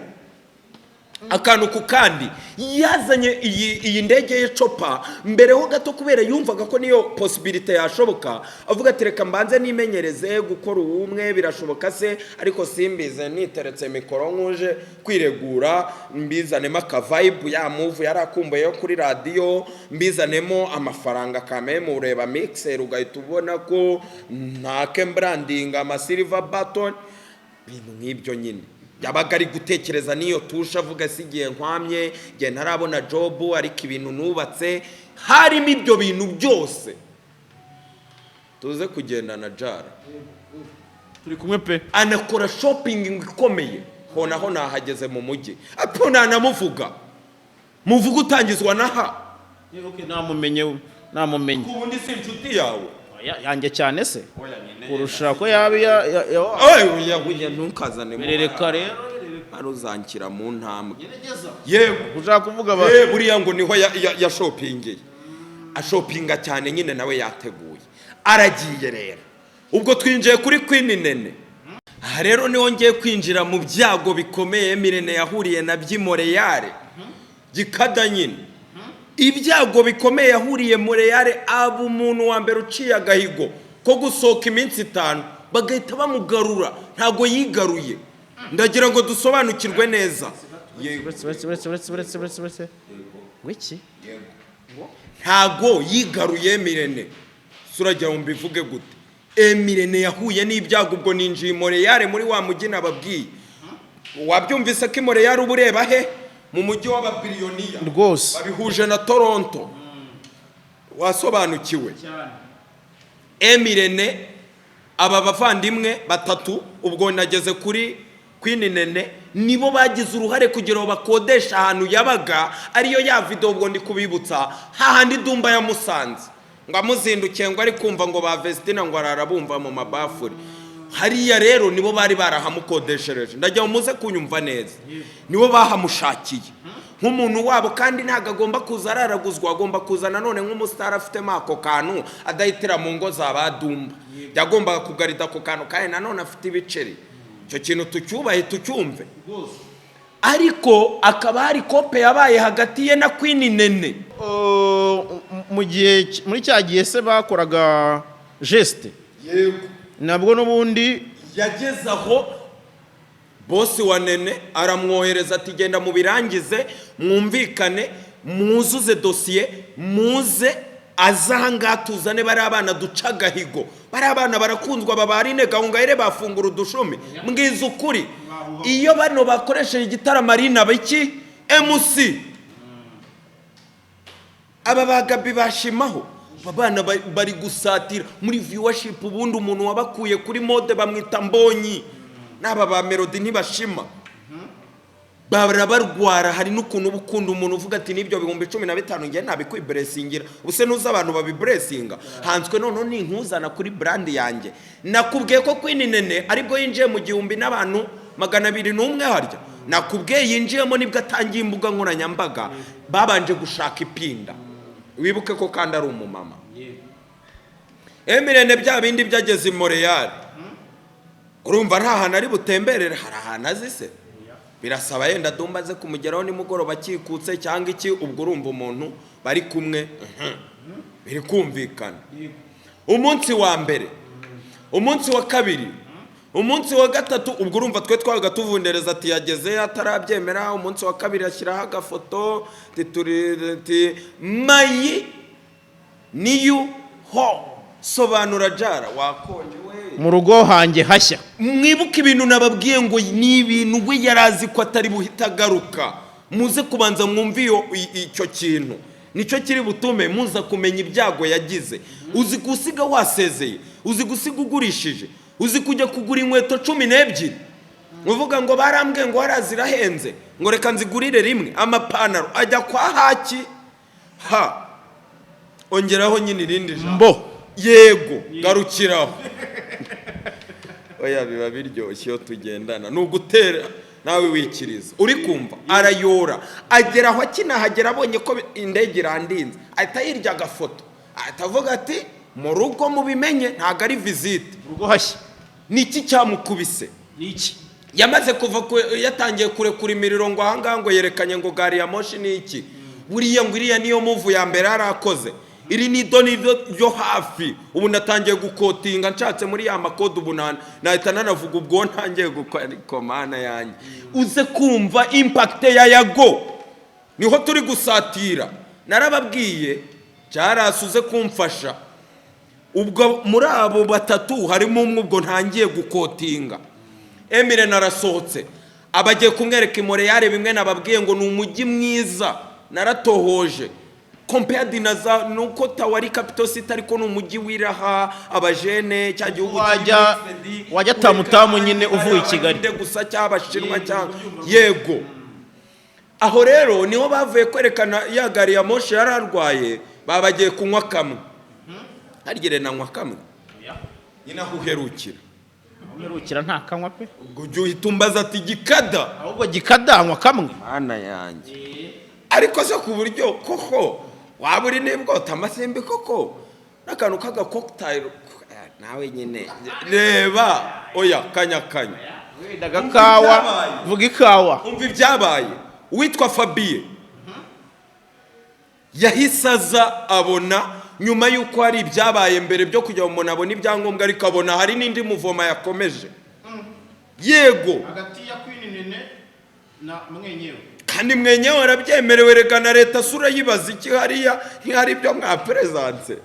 akantu ku kandi. Yazanye iyi ndege ye chopper mbere ho gato, kubera yumvaga ko niyo possibilité yashoboka. Avuga ati: "Reka mbanze nimenyereze gukora ubumwe, birashoboka se? Ariko simbize niteretse mikoro nkuje kwiregura, mbizanemo akavibe ya move yari akumbuye yo kuri radiyo, mbizanemo amafaranga kameme." Ureba mixer ugahita ubona ko ntake branding, ama silver button, ibintu nk'ibyo nyine. Yabaga ari gutekereza n'iyo tushe, avuga si igihe nkwamye, igihe ntarabona job, ariko ibintu nubatse harimo ibyo bintu byose. Tuze kugendana, jara. Turi kumwe pe. Anakora shopping ikomeye. Ho naho nahageze mu mujyi, apo nanamuvuga, muvuga utangizwa na ha. Okay, namumenye, namumenye. Ubundi si inshuti yawe? Yanjye cyane se kurusha ko yaba Oya, oya, ntukazane. Berereka rero. Hari uzanshyira mu ntambwe, yego. Ushaka kuvuga ba Buriya ngo niho yashopingiye, ashopinga cyane nyine, nawe yateguye, aragiye. Rero ubwo twinjiye kuri Queen Nene. Aha rero niho ngiye kwinjira mu byago bikomeye Mirene yahuriye na by'i Montreal gikada nyine. Ibyago bikomeye yahuriye Montreal, aba umuntu wa mbere uciye agahigo ko gusohoka iminsi 5 bagahita bamugarura. Ntabwo yigaruye. Ndagira ngo dusobanukirwe neza. Yego. Uretse, uretse, uretse, uretse, uretse, uretse, uretse, wiki. Ntago yigaruye Mirene. Suragira ngo mbivuge gute? Emirene yahuye n'ibyago. Ubwo ninjiye i Montreal, muri wa mujyi nababwiye. Wabyumvise ko i Montreal uba ureba he? Mu mujyi w'ababiliyoniya. Rwose. Babihuje na Toronto. Wasobanukiwe? Emirene, aba bavandimwe batatu, ubwo nageze kuri Queen Nene, nibo bagize uruhare kugira ngo bakodeshe ahantu yabaga, ariyo ya video. Ubwo ndi kubibutsa hahandi Dumba yamusanze, ngo amuzindukiye, ngo ari kumva ngo ba Vestina, ngo arara bumva mu mabafuri hariya. Rero nibo bari barahamukodeshereje. Ndagira ngo muze kunyumva neza. Nibo bahamushakiye nk'umuntu wabo, kandi ntabwo agomba kuza araraguzwa, agomba kuza nanone nk'umusitari afitemo ako kantu, adahitira mu ngo za ba Dumba. Yagombaga kugarida ako kantu, kandi nanone afite ibiceri. Icyo kintu tucyubahe, tucyumve. Ariko akaba hari kope yabaye hagati ye na Queen Nene. Mu gihe muri cya gihe se bakoraga geste? Yego. Nabwo n'ubundi. Yageze aho, boss wa Nene aramwohereza ati: "Genda mubirangize, mwumvikane, mwuzuze dosiye, muze aze aha ngaha, tuzane bariya bana, duca agahigo. Bariya bana barakunzwa, babarine Gahongayire, bafungura udushumi." Mbwiza ukuri, iyo bano bakoresheje igitaramo arina biki MC, aba ba Gabi bashimaho, aba bana bari gusatira muri viewership. Ubundi umuntu wabakuye kuri mode bamwita Mbonyi, n'aba ba Melody ntibashima, barabarwara. Hari n'ukuntu uba ukunda umuntu, uvuga ati: "N'ibyo 15,000 ngiye nabikwiburesingira." Ubuse nuzi abantu babiburesinga hanzwe? Noneho ninkuzana kuri brand yanjye. Nakubwiye ko Queen Nene aribwo yinjiye mu 1201. Harya nakubwiye yinjiyemo nibwo atangiye imbuga nkoranyambaga, babanje gushaka ipinda. Wibuke ko kandi ari umumama. Emirene bya bindi byageze i Montreal, urumva nta hantu ari butemberere. Hari ahantu azi se? Birasaba yenda Dumba aze kumugeraho nimugoroba akikutse cyangwa iki. Ubwo urumva umuntu bari kumwe, biri kumvikana. Umunsi wa mbere, umunsi wa kabiri, umunsi wa gatatu, ubwo urumva twe twabaga tuvundereza ati yageze atarabyemera. Umunsi wa kabiri ashyiraho agafoto ati turi, ati my new home. Sobanura, jara, wakonje we. Mu rugo hanjye hashya. Mwibuke ibintu nababwiye ngo ni ibintu we yari azi ko atari buhite agaruka. Muze kubanza mwumve iyo icyo kintu nicyo kiri butume muza kumenya ibyago yagize. Uzi gusiga wasezeye, uzi gusiga ugurishije. Uzi kujya kugura inkweto 12, uvuga ngo barambwiye ngo hariya zirahenze, ngo reka nzigurire rimwe. Amapantaro ajya kwa haki ha, ongeraho nyine irindi jambo. Mbo. Yego, garukiraho. Oya, biba biryoshye iyo tugendana, ni ugutera nawe wikiriza. Uri kumva arayora, agera aho akinahagera abonye ko indege irandinze, ahita yirya agafoto, ahita avuga ati: "Mu rugo mubimenye, ntabwo ari visite." Urugo hashya. Ni iki cyamukubise? Ni iki? Yamaze kuva yatangiye kurekura imiriro ngo ahangaha ngo yerekanye ngo gari ya moshi ni iki, buriya ngo iriya niyo move ya mbere yarakoze. Iri ni idoni ryo hafi. Ubu natangiye gukotinga, nshatse muri ya makode ubu nahita nanavuga ubwo ntangiye gukora komana yanjye. Uze kumva impact ya Yago, niho turi gusatira. Narababwiye, cyarasi uze kumfasha. Ubwo muri abo batatu harimo umwe ubwo ntangiye gukotinga. Emile narasohotse, abagiye kumwereka i Montreal, bimwe nababwiye ngo ni umujyi mwiza. Naratohoje, compared na za nuko Ottawa ari capital city, ariko ni umujyi wiraha abajene cya gihugu. Wajya tamutamu nyine uvuye i Kigali. Abahinde gusa cyangwa Abashinwa cyangwa, yego. Aho rero niho bavuye kwerekana ya gari ya moshi yari arwaye, babagiye kunywa kamwe. Harya nanywa kamwe nyine aho uherukira? Uherukira nta kanywa pe. Ubwo ujya uhita umbaza ati gikada. Ahubwo gikada anywa kamwe. Mana yanjye, ariko se ku buryo koko waba uri n'ibwota amasimbi koko n'akantu k'agakokutayiro nawe nyine reba, oya, kanya kanya. Wenda agakawa. Vuga ikawa. Umva ibyabaye. Uwitwa Fabien yahise aza abona nyuma y'uko hari ibyabaye mbere byo kugira ngo umuntu abone ibyangombwa, ariko abona hari n'indi muvoma yakomeje, yego. Hagati ya Queen Nene na mwenyewe. Kandi mwenyewe arabyemerewe reka na leta sura yibaza iki hariya, ntihari ibyo mwaperezanse,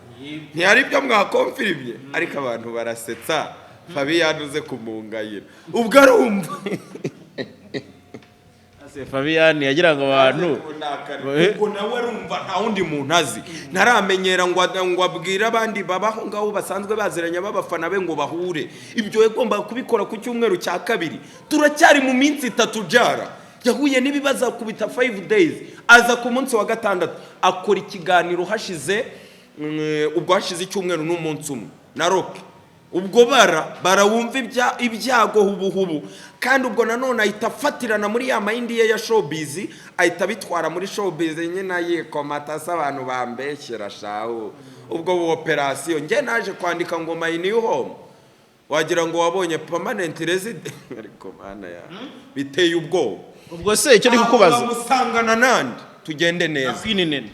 ntihari ibyo mwakomfirimye. Ariko abantu barasetsa. Fabien uze kumungayira ubwo arumva. Fabian yagira ngo abantu Ubwo nawe arumva nta wundi muntu azi, ntaramenyera ngo abwire abandi babaho ngaho basanzwe baziranye b'abafana be ngo bahure. Ibyo yagombaga kubikora ku cyumweru cya kabiri, turacyari mu minsi 3. Jara yahuye n'ibibazo, akubita 5 days, aza ku munsi wa gatandatu akora ikiganiro hashize ubwo hashize icyumweru n'umunsi umwe na Rock. Ubwo barawumva ibyago hubuhubu, kandi ubwo nanone ahita afatirana muri ya mind ye ya showbiz, ahita abitwara muri showbiz nyine, yikomata se abantu bambeshyera shahu. Ubwo bu operation njye naje kwandika ngo "My new home", wagira ngo wabonye permanent resident, ariko mana ya biteye ubwoba. Ubwo se icyo ndi kukubaza? Bamusangana nandi, tugende neza. Queen Nene.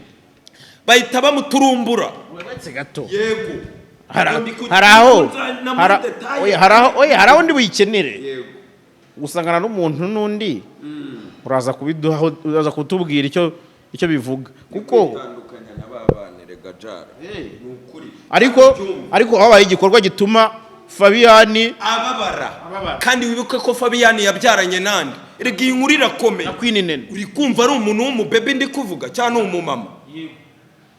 Bahita bamuturumbura. Uretse gato. Yego. Hari aho oya, hari aho, oya, hari aho ndi buyikenere. Yego. Gusangana n'umuntu n'undi, uraza kubiduha, uraza kutubwira icyo bivuga kuko kwitandukanya na ba bana rega jara, ni ukuri. Ariko habaye igikorwa gituma Fabian ababara. Ababara. Kandi wibuke ko Fabian yabyaranye nandi. Rega iyi nkuru irakomeye. Na Queen Nene. Uri kumva ari umuntu w'umubebe ndi kuvuga cyangwa ni umumama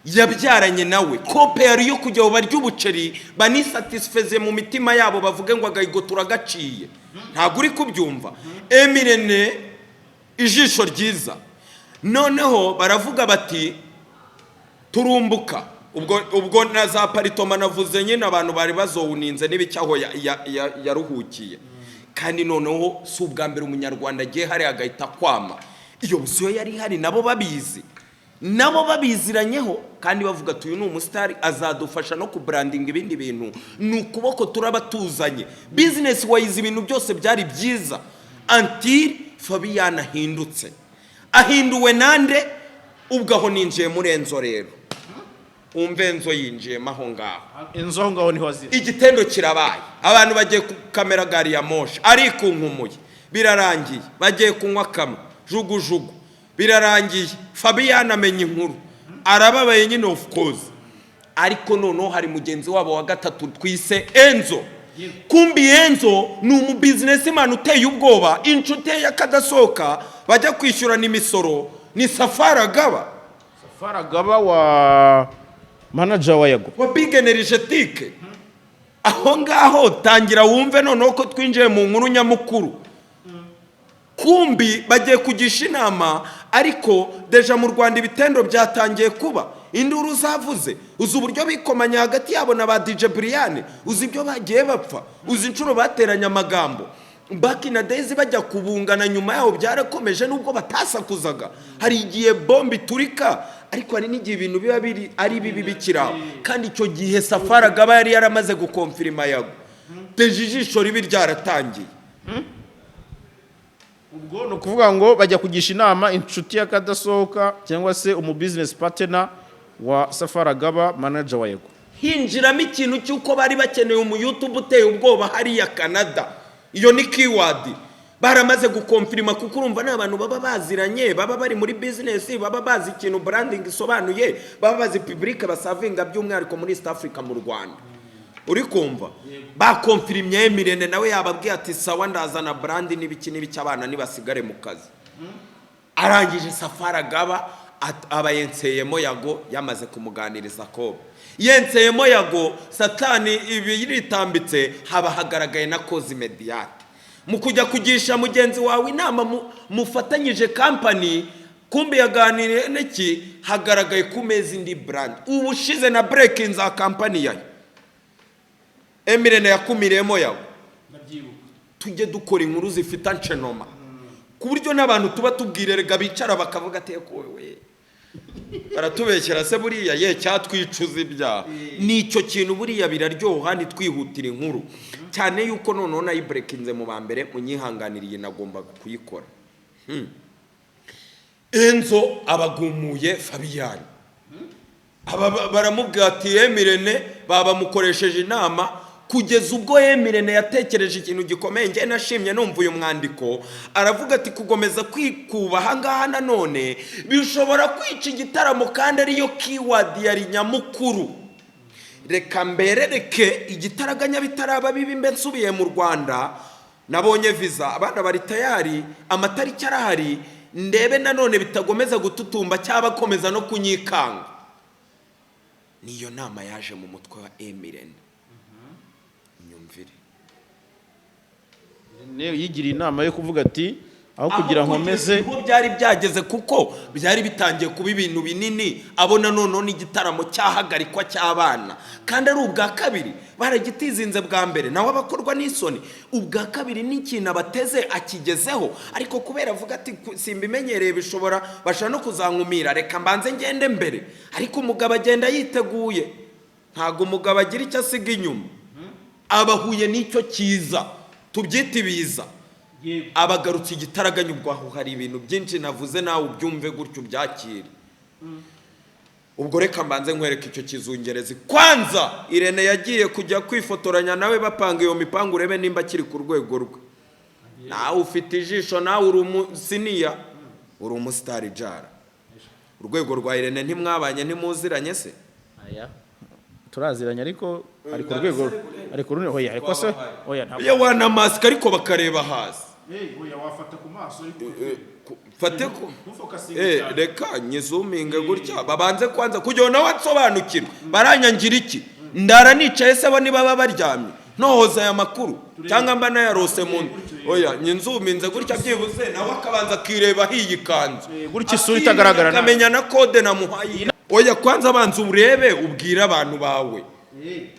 yabyaranye nawe? Kope yari yo kujya barya ubuceri banisatisfeze mu mitima yabo, bavuge ngo agahigo turagaciye. Ntabwo uri kubyumva. Emirene ijisho ryiza, noneho baravuga bati turumbuka. Ubwo na za paritoma navuze nyine, abantu bari bazowuninze n'ibicyaho yaruhukiye. Kandi noneho si ubwa mbere umunyarwanda agiye hariya agahita akwama. Iyo busiyo yari ihari, nabo babizi, nabo babiziranyeho, kandi bavuga ati uyu ni umusitari, azadufasha no kuburandinga ibindi bintu, ni ukuboko turaba tuzanye business wise. Ibintu byose byari byiza until Fabian ahindutse. Ahinduwe nande? Ubwo aho ninjiye muri Enzo rero, umve, Enzo yinjiyemo aho ngaho. Inzu aho ngaho niho azira. Igitendo kirabaye, abantu bagiye ku kamera gari ya moshi, arikunkumuye, birarangiye, bagiye kunywa kamwe jugujugu, birarangiye. Fabian amenya inkuru, arababaye nyine, of course. Ariko noneho hari mugenzi wabo wa gatatu twise Enzo. Kumbi Enzo ni umubusinessman uteye ubwoba, inshuti ye y'akadasohoka bajya kwishyurana imisoro ni Safari Agaba. Faragaba wa manager wa Yago. Wa Big Energetique. Aho ngaho tangira wumve noneho ko twinjiye mu nkuru nyamukuru. Kumbi bagiye kugisha inama, ariko déjà mu Rwanda ibitendo byatangiye kuba, induru zavuze. Uzi uburyo bikomanya hagati yabo na ba DJ Brian, uzi ibyo bagiye bapfa, uzi inshuro bateranye amagambo back in the days bajya kubungana. Nyuma yaho byarakomeje nubwo batasakuzaga. Hari igihe bombe iturika, ariko hari n'igihe ibintu biba biri ari bibi bikiri aho. Kandi icyo gihe Safari Agaba yari yaramaze guconfirma Yago, déjà ijisho ribi ryaratangiye. Ubwo ni ukuvuga ngo bajya kugisha inama inshuti y'akadasohoka cyangwa se umu business partner wa Safari Agaba, manager wa Yego. Hinjiramo ikintu cy'uko bari bakeneye umu YouTuber uteye ubwoba hariya Canada. Iyo ni keyword baramaze guconfirma, kuko urumva ni abantu baba baziranye, baba bari muri business, baba bazi ikintu branding isobanuye, baba bazi public baservinga, by'umwihariko muri East Africa, mu Rwanda. Uri kumva baconfirmye, Mirene nawe yababwiye ati: "Sawa, ndazana brand n'ibiki n'ibiki, abana nibasigare mu kazi." Arangije Safari Agaba aba yenseyemo Yago, yamaze kumuganiriza ko yenseyemo Yago. Satani ibi yiritambitse, haba hagaragaye na kozi médiatique mu kujya kugisha mugenzi wawe inama mufatanyije company. Kumbi yaganiriye n'iki? Hagaragaye ku meza indi brand. Ubushize na breaking za company yayo Emirene yakumiriyemo Yago. Tujye dukora inkuru zifite ancenoma, ku buryo n'abantu tuba tubwira erega bicara bakavuga ati: "We baratubeshyera se buriya ye cyatwicuza ibyaha." Nicyo kintu buriya biraryoha, ntitwihutire inkuru cyane, yuko noneho nayibreakinze mu ba mbere. Munyihanganiriye, nagombaga kuyikora. Enzo abagumuye Fabiyani. Aba baramubwira ati Emirene babamukoresheje inama, kugeza ubwo Emirene yatekereje ikintu gikomeye. Njye nashimye numva uyu mwandiko, aravuga ati: "Kugomeza kwikuba ahangaha nanone bishobora kwica igitaramo, kandi ariyo keyword yari nyamukuru. Reka mberereke igitaraganya bitaraba bibi, mbe nsubiye mu Rwanda, nabonye visa, abana bari tayari, amatariki arahari, ndebe nanone bitagomeza gututumba cyangwa bakomeza no kunyikanga." Niyo nama yaje mu mutwe wa Emirene, nyumvire. Yigiriye inama yo kuvuga ati: "Aho kugira Aho nkomeze." Niho byari byageze, kuko byari bitangiye kuba ibintu binini, abona noneho n'igitaramo cyahagarikwa cy'abana, kandi ari ubwa kabiri baragitizinze. Bwa mbere nawe abakorwa n'isoni, ubwa kabiri n'ikintu abateze akigezeho, ariko kubera avuga ati: "Simbimenyereye, bishobora bashobora no kuzankumira, reka mbanze ngende mbere." Ariko umugabo agenda yiteguye, ntabwo umugabo agira icyo asiga inyuma. Abahuye n'icyo cyiza tubyita ibiza, abagarutse igitaraganya. Ubwo aho hari ibintu byinshi navuze, nawe ubyumve gutyo, ubyakire. Ubwo reka mbanze nkwereke icyo kizungerezi. Kwanza Irene yagiye kujya kwifotoranya nawe bapanga iyo mipangu, urebe nimba akiri ku rwego rwe. Nawe ufite ijisho, nawe uri umusiniya, uri umusitari jara. Urwego rwa Irene ntimwabanye, ntimuziranye se? Aya turaziranye, ariko ari ku rwego, ari ku rundi. Oya, ariko se oya, ntabwo. Iyo wanamasika ariko bakareba hasi. Oya, wafata ku maso ariko. Fate ku Ntufocusinge cyane. Reka nyizoominge gutya, babanze kwanza kugira ngo nawe ansobanukirwe. Baranyangira iki? Ndara nicaye se, bo nibaba baryamye ntohoza aya makuru cyangwa mba nayarose mu nda? Oya, nyinzoominze gutya, byibuze nawe akabanza akireba iyi kanzu. Gutya isura itagaragara nabi. Akamenya na code namuhaye. Oya, kwanza abanza urebe, ubwire abantu bawe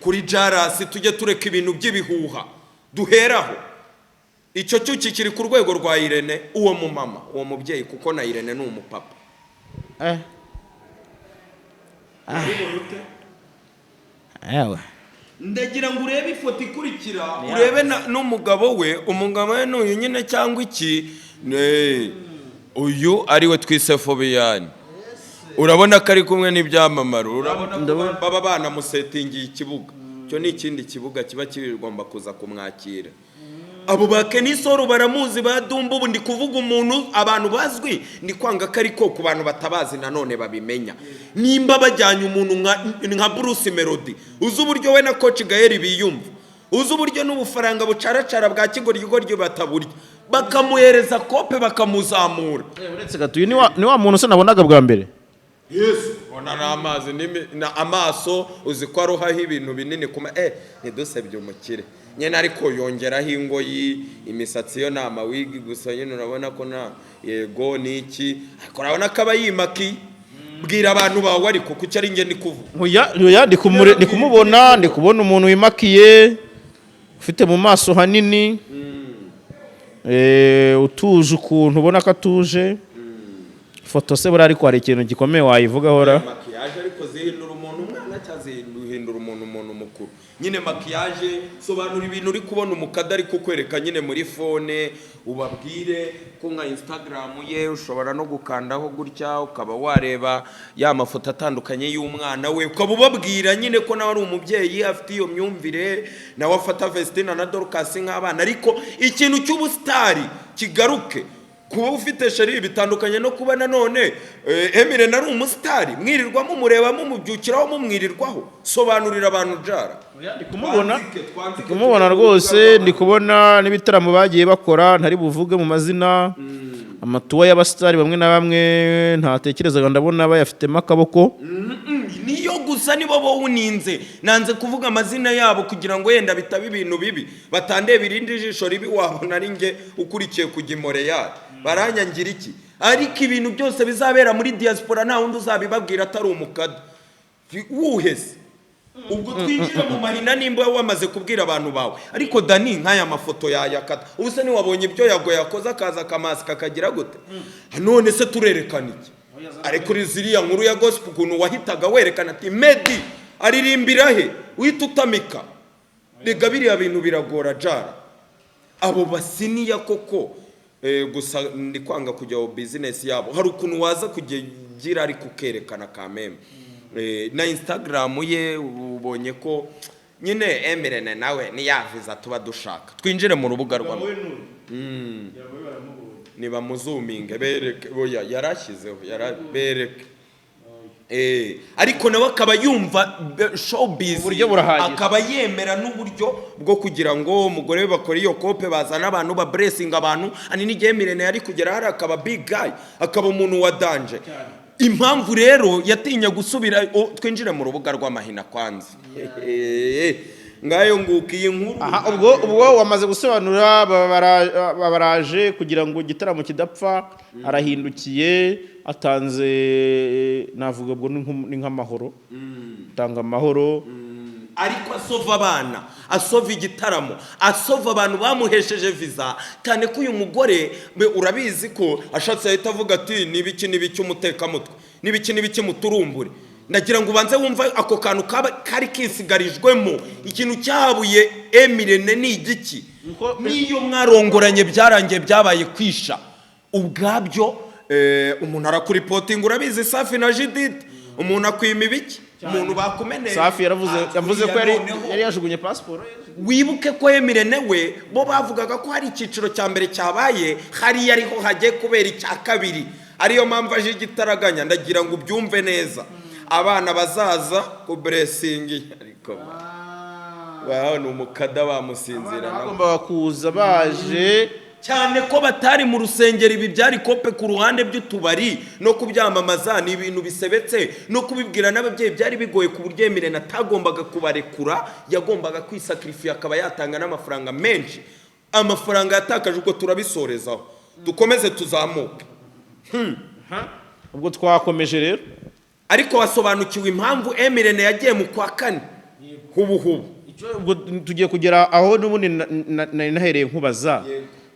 kuri Jarasi, tujye tureka ibintu by'ibihuha duheraho. Icyo cyuki kiri ku rwego rwa Irene, uwo mumama, uwo mubyeyi, kuko na Irene ni umupapa. Ewe. Ndagira ngo urebe ifoto ikurikira, urebe n'umugabo we. Umugabo we ni uyu nyine cyangwa iki? Uyu ari we twise Fobiyani. Urabona ko ari kumwe n'ibyamamare, urabona ko baba banamusettingiye ikibuga. Icyo ni ikindi kibuga kiba kigomba kuza kumwakira. Abo ba Kenisoro baramuzi, ba Dumba. Ubu ndi kuvuga umuntu abantu bazwi, ndi kwanga ko ariko ku bantu batabazi nanone babimenya. Nimba bajyanye umuntu nka Bruce Melody, uzi uburyo we na Coach Gael biyumva, uzi uburyo n'ubufaranga bucaracara bwa kigoryi bataburya, bakamuhereza kope, bakamuzamura. Uretse gato, uyu ni wa muntu se nabonaga bwa mbere? Ubona n'amazi amaso uzi ko arohaho ibintu binini kuma ntidusebye umukire nyine, ariko yongeraho ingoyi, imisatsi yo ni amawigi gusa nyine, urabona ko nta yego n'iki, ariko urabona ko aba yimakiye. Bwira abantu bawe, ariko kuki ari njye ndi kuvuga? Oya, oya, ndi kumubona, ndi kubona umuntu wimakiye, ufite mu maso hanini, utuje ukuntu, ubona ko atuje. Foto se buriya, ariko hari ikintu gikomeye wayivugaho ra? Maquillage ariko zihindura umuntu umwana cyangwa zihindura umuntu mukuru nyine? Maquillage, sobanura ibintu uri kubona umukada ari kukwereka nyine muri phone, ubabwire ko nka Instagram ye ushobora no gukandaho gutya ukaba wareba ya mafoto atandukanye y'umwana we, ukaba ubabwira nyine ko nawe ari umubyeyi, afite iyo myumvire, nawe afata Vestina na Dorcas nk'abana. Ariko ikintu cy'ubusitari kigaruke. Kuba ufite chérie bitandukanye no kuba nanone Emile nari umusitari, mwirirwa mumureba, mumubyukiraho, mumwirirwaho. Sobanurira abantu, Jara. Ndi kumubona. Twanzike, twanzike. Ndi kumubona rwose, ndi kubona n'ibitaramo bagiye bakora ntari buvuge mu mazina, amatuwa y'abasitari bamwe na bamwe ntatekerezaga, ndabona bayafitemo akaboko. Niyo gusa nibo bowuninze, nanze kuvuga amazina yabo kugira ngo yenda bitaba ibintu bibi, batandeba irindi jisho ribi, wabona ari njye ukurikiye kujya i Montreal baranyangira iki. Ariko ibintu byose bizabera muri diaspora nta wundi uzabibabwira atari umukada wuhese. Ubwo twinjire mu mahina nimba wamaze kubwira abantu bawe. Ariko Dani, nk'aya mafoto yayakata, ubu se ntiwabonye ibyo Yago yakoze, akaza akamasika akagira gute? None se turerekana iki? Ariko uri ziriya nkuru ya gospel, ukuntu wahitaga werekana ati Meddy aririmbira he, uhita utamika. Rega biriya bintu biragora, Jara. Abo basiniya koko, gusa ndi kwanga kujya mu business yabo. Hari ukuntu waza kugira ariko ukerekana kameme. Na Instagram ye ubonye ko nyine Emirene nawe ni ya visa tuba dushaka. Twinjire mu rubuga rwa nibamuzuminge bereke. Oya, yarashyizeho bereke. Ariko nawe akaba yumva showbiz. Uburyo burahagije. Akaba yemera n'uburyo bwo kugira ngo umugore we bakore iyo kope, bazana abantu ba blessing abantu. Ani n'igihe Mirene yari kugera hari akaba big guy, akaba umuntu wa danger. Impamvu rero yatinye gusubira twinjire mu rubuga rw'amahina kwanza. Ngayo nguka iyi nkuru. Aha, ubwo wamaze gusobanura, baraje kugira ngo igitaramo kidapfa, arahindukiye atanze, navuga ubwo ni nk'amahoro, atanga amahoro. Ariko asova abana, asova igitaramo, asova abantu bamuhesheje visa, cyane ko uyu mugore urabizi ko ashatse yahita avuga ati n'ibiki n'ibiki, umutekamutwe, n'ibiki n'ibiki, muturumbure. Ndagira ngo ubanze wumve ako kantu kaba kari kisigarijwemo. Ikintu cyahabuye Emirene ni igiki? N'iyo mwarongoranye byarangiye, byabaye kwisha ubwabyo. Umuntu arakuripotinga, urabizi Safi na Judith, umuntu akwima ibiki, umuntu bakumeneye. Safi yaravuze, yavuze ko yari Noneho- yari yajugunye pasiporo ye. Wibuke ko Emirene we bo bavugaga ko hari icyiciro cya mbere cyabaye hariya, ariho hagiye kubera icya kabiri, ariyo mpamvu aje igitaraganya. Ndagira ngo ubyumve neza, abana bazaza ku blessing, ariko bawe ni umukada bamusinzira nabo. Bagombaga kuza baje. Cyane ko batari mu rusengero, ibi byari kope ku ruhande by'utubari no kubyamamaza. Ni ibintu bisebetse, no kubibwira n'ababyeyi byari bigoye, ku buryo Emirene atagombaga kubarekura, yagombaga kwisakirifiya, akaba yatanga n'amafaranga menshi, amafaranga yatakaje. Ubwo turabisorezaho, dukomeze tuzamuke. Ubwo twakomeje rero. Ariko wasobanukiwe impamvu Emirene yagiye mu kwa kane hubu hubu? Ubwo tugiye kugera aho n'ubundi nari nahereye nkubaza,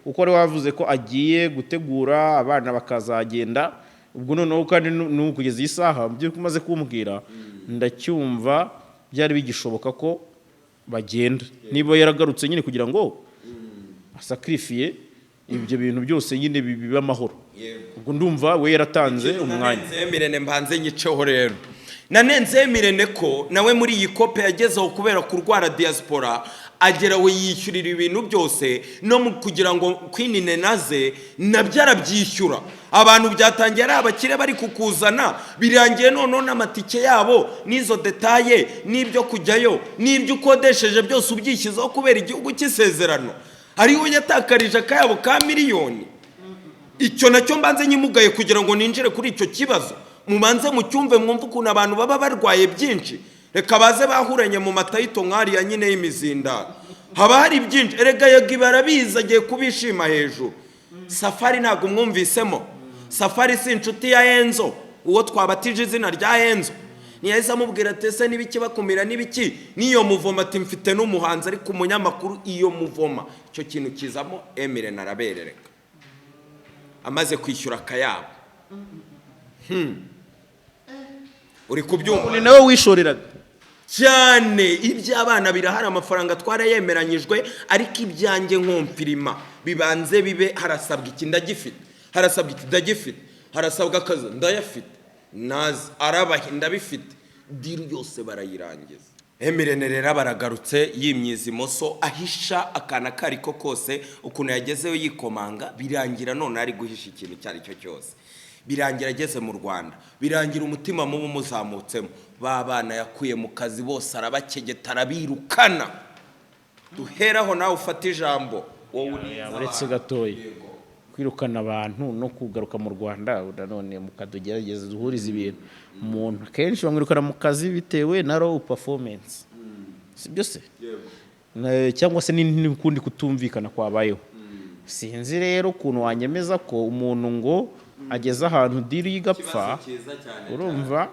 kuko wari wavuze ko agiye gutegura abana bakazagenda. Ubwo noneho kandi n'ubu kugeza iyi saha, mu byo umaze kumbwira ndacyumva byari bigishoboka ko bagenda, niba yaragarutse nyine kugira ngo asakirifiye ibyo bintu byose nyine bibe amahoro. Ubwo ndumva we yaratanze umwanya. Nanenze Emirene, mbanze nyiceho rero. Nanenze Emirene ko nawe muri iyi kope yagezeho kubera kurwara diaspora, agera we yishyurira ibintu byose, no mu kugira ngo Queen naze nabyo arabyishyura. Abantu byatangiye ari abakire bari kukuzana, birangiye noneho n'amatike yabo n'izo détails n'ibyo kujyayo n'ibyo ukodesheje byose ubyishyizeho kubera igihugu cy'isezerano, ariho yatakarije akayabo ka miliyoni. Icyo nacyo mbanze nyimugaye kugira ngo ninjire kuri icyo kibazo. Mubanze mucyumve, mwumve ukuntu abantu baba barwaye byinshi. Reka baze bahuranye mu matayito nk'ariya nyine y'imizindaro, haba hari byinshi. Erega yego, barabizi, agiye kubishima hejuru. Safari ntabwo umwumvisemo. Safari si inshuti ya Enzo, uwo twabatije izina rya Enzo. Ntiyahise amubwira ati: "Ese n'ibiki bakumira n'ibiki n'iyo muvoma?" Ati: "Mfite n'umuhanzi." Ariko umunyamakuru iyo muvoma, icyo kintu kizamo. Emire naraberereka amaze kwishyura akayabo. Uri kubyumva? Ni nawe wishoreraga. Cyane. Iby'abana birahari, amafaranga twarayemeranyijwe, ariko ibyanjye nkomfirima bibanze bibe. Harasabwa iki? Ndagifite. Harasabwa iki? Ndagifite. Harasabwa akazi? Ndayafite. Nazi arabahe? Ndabifite. Deal yose barayirangiza. Emirene rero baragarutse, yimyiza imoso, ahisha akana kariko kose. Ukuntu yagezeyo yikomanga, birangira none ari guhisha ikintu icyo ari cyo cyose. Birangira ageze mu Rwanda, birangira umutima mubi umuzamutsemo. Ba bana yakuye mu kazi bose arabakegeta, arabirukana. Duheraho nawe ufata ijambo, wowe uri. Uretse gatoya, kwirukana abantu no kugaruka mu Rwanda nanone, mukadugerageza duhuriza ibintu. Umuntu akenshi bamwirukana mu kazi bitewe na low performance, si byo se? Cyangwa se n'ukundi kutumvikana kwabayeho. Sinzi rero ukuntu wanyemeza ko umuntu ngo ageze ahantu deal igapfa. Cyiza cyane. Urumva,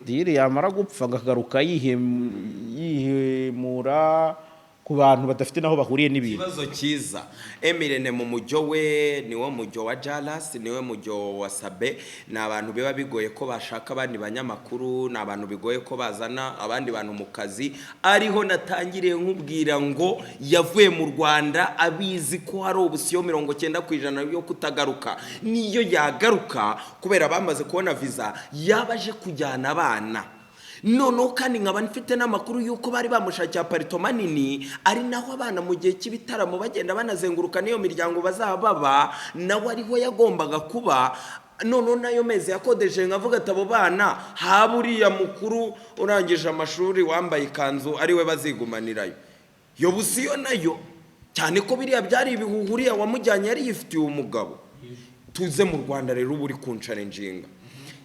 deal yamara gupfa akagaruka yihimura ku bantu badafite n'aho bahuriye n'ibintu. Ikibazo cyiza. Emirene mu mujyo we, niwo mujyo wa Jalas, niwe mujyo wa Sabe. Ni abantu biba bigoye ko bashaka abandi banyamakuru, ni abantu bigoye ko bazana abandi bantu mu kazi. Ariho natangiriye nkubwira ngo yavuye mu Rwanda abizi ko hari option 90% yo kutagaruka. Niyo yagaruka, kubera bamaze kubona viza, yaba aje kujyana abana. Noneho kandi nkaba mfite n'amakuru y'uko bari bamushakiye apartment nini, ari naho abana mu gihe cy'ibitaramo bagenda banazenguruka n'iyo miryango bazaba baba, nawe ariho yagombaga kuba. Noneho n'ayo mezi yakodeje, nkavuga ati: "Abo bana, haba uriya mukuru urangije amashuri wambaye ikanzu, ariwe bazigumanirayo." Iyo option nayo, cyane ko biriya byari ibihuha, uriya wamujyanye yari yifitiye umugabo. Tuze mu Rwanda rero, uba uri kunchallenginga.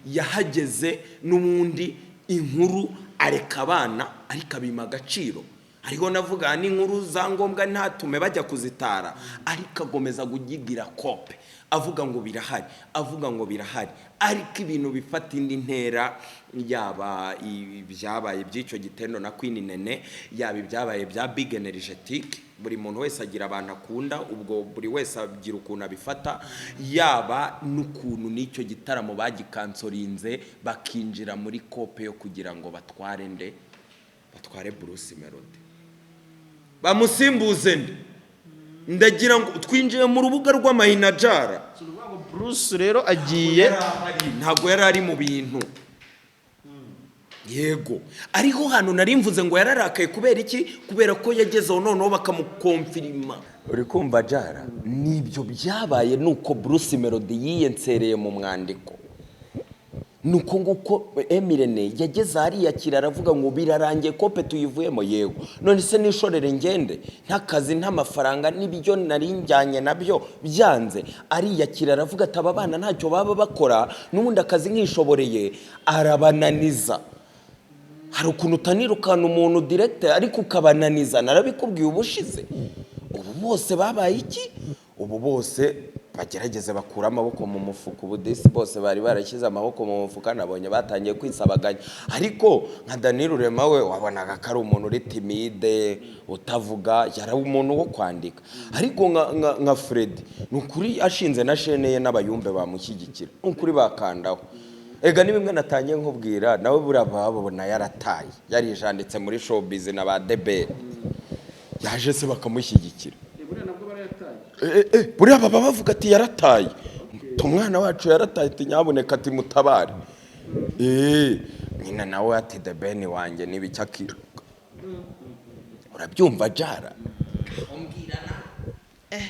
Yahageze n'ubundi inkuru areka abana, ariko abima agaciro. Ariho navuga n'inkuru za ngombwa ntatume bajya kuzitara, ariko agomeza kugigira kope, avuga ngo birahari, avuga ngo birahari. Ariko ibintu bifata indi ntera, yaba ibyabaye by'icyo gitendo na Queen Nene, yaba ibyabaye bya Big Energetic, buri muntu wese agira abantu akunda, ubwo buri wese agira ukuntu abifata, yaba n'ukuntu n'icyo gitaramo bagicancelinze, bakinjira muri kope yo kugira ngo batware nde? Batware Bruce Melody, bamusimbuze nde? Ndagira ngo twinjiye mu rubuga rw'amahinajara. Bruce rero agiye. Ntabwo yari ari mu bintu. Yego, ariho hantu nari mvuze ngo yararakaye. Kubera iki? Kubera ko yagezeho noneho bakamukomfirima. Uri kumva jara, nibyo byabaye. Nuko Bruce Melody yiyensereye mu mwandiko, nuko nguko Emirene yageze hariyakira, aravuga ngo birarangiye, kope tuyivuyemo. Yego, none se nishorere ngende nta kazi, nta mafaranga, n'ibyo nari njyanye nabyo byanze? Ariyakira, aravuga ati: "Aba bana ntacyo baba bakora, n'ubundi akazi nkishoboreye." Arabananiza. Hari ukuntu utanirukana umuntu direct, ariko ukabananiza. Narabikubwiye ubushize. Ubu bose babaye iki? Ubu bose bagerageze bakure amaboko mu mufuka. Ubu disi bose bari barashyize amaboko mu mufuka, nabonye batangiye kwisabaganya. Ariko nka Danny Rurema we, wabonaga ko ari umuntu uri timide, utavuga, yari umuntu wo kwandika. Ariko nka Fred, ni ukuri ashinze na chaîne ye n'abayumbe bamushyigikira, ni ukuri bakandaho. Ega ni bimwe natangiye nkubwira, nawe buriya babona yarataye, yarijanditse muri showbiz na ba deberi, yaje se bakamushyigikira. Buriya baba bavuga ati: "Yarataye, umwana wacu yarataye," ati: "Nyabuneka," ati: "Mutabare." Nyina nawe ati: "The Ben wanjye n'ibiki," akiruka. Urabyumva jara? Mbwira nawe,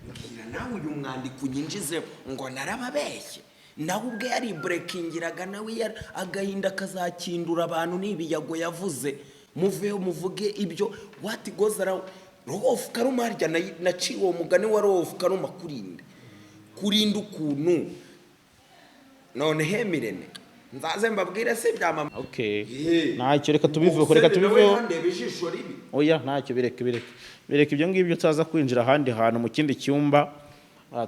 mbwira nawe, uyu mwandiko unyinjize ngo narababeshye. Nawe ubwe yariburekingiraga, nawe agahinda kazakindura abantu n'ibiyago yavuze. Muveho muvuge ibyo wati gozara rohofu karuma. Harya naciye uwo mugani wa rohofu karuma, kurinda kurinda ukuntu none hemirene. Nzaze mbabwire se ibya mama. Okay. Eh. Ntacyo, reka tubiveho, reka Ubuse nawe tubiveho. Ntandebe ijisho ribi. Oya, ntacyo, bireke, bireke, bireke ibyo ngibyo, utaza kwinjira ahandi hantu mu kindi cyumba.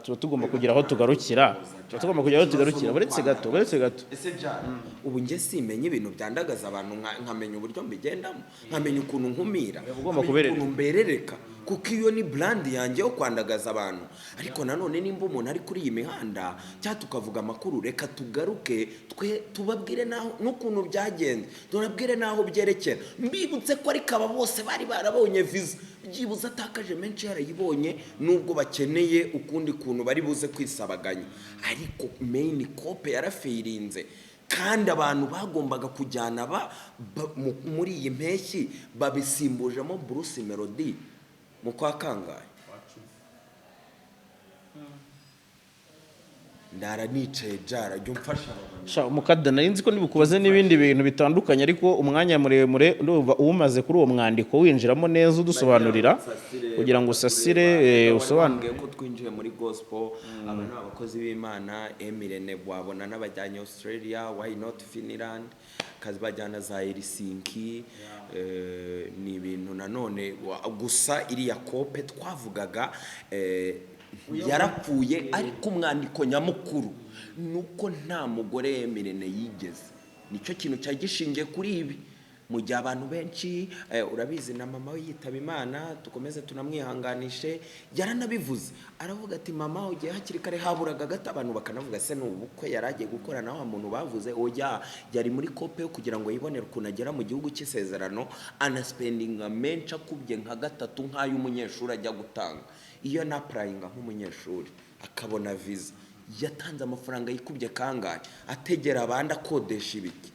Tuba tugomba kugira aho tugarukira, tuba tugomba kugira aho tugarukira. Uretse gato, uretse gato. Ese jana ubu njye simenya ibintu byandagaza abantu, nkamenya uburyo mbigendamo, nkamenya ukuntu nkumira, Ugomba nkamenya kuberereka. ukuntu mberereka, kuko iyo ni brand yanjye yo kwandagaza abantu. Ariko nanone nimba umuntu ari kuri iyi mihanda cyangwa tukavuga amakuru, reka tugaruke twe tubabwire naho n'ukuntu byagenze, tunabwire n'aho byerekera. Mbibutse ko ariko aba bose bari barabonye visa, byibuze atakaje menshi yarayibonye, nubwo bakeneye ukundi kuntu bari buze kwisabaganya, ariko main cope yarafayirinze. Kandi abantu bagombaga kujyana muri iyi mpeshyi babisimbujemo Bruce Melody mu kwa kangahe. Ndara nicaye, jara jya umfasha abantu. Sha umukada, nari nzi ko ndibukubaze n'ibindi bintu bitandukanye, ariko umwanya muremure ndumva uwumaze kuri uwo mwandiko, winjiramo neza udusobanurira kugira ngo usasire, usobanure. Wambwiye ko twinjiye muri gospel. Aba ni abakozi b'Imana. Emirene wabona n'abajyanye Australia, why not Finland, kazibajyana za Helsinki. Ni ibintu nanone gusa iriya kope twavugaga yarapfuye, ariko umwandiko nyamukuru ni uko nta mugore Emirene yigeze. Nicyo kintu cyari gishingiye kuri ibi, mu gihe abantu benshi, urabizi na mama we yitaba Imana, dukomeze tunamwihanganishe. Yaranabivuze, aravuga ati: "Mama ugiye hakiri kare, haburaga gato." Abantu bakanavuga: "Se ni ubukwe yari agiye gukora na wa muntu bavuze?" Oya, yari muri kope yo kugira ngo yibonere ukuntu agera mu gihugu cy'isezerano, anasipendinga menshi akubye nka gatatu nk'ay'umunyeshuri ajya gutanga iyo napurayinga nk'umunyeshuri akabona viza. Yatanze amafaranga yikubye kangahe, ategera abandi, akodesha ibiki.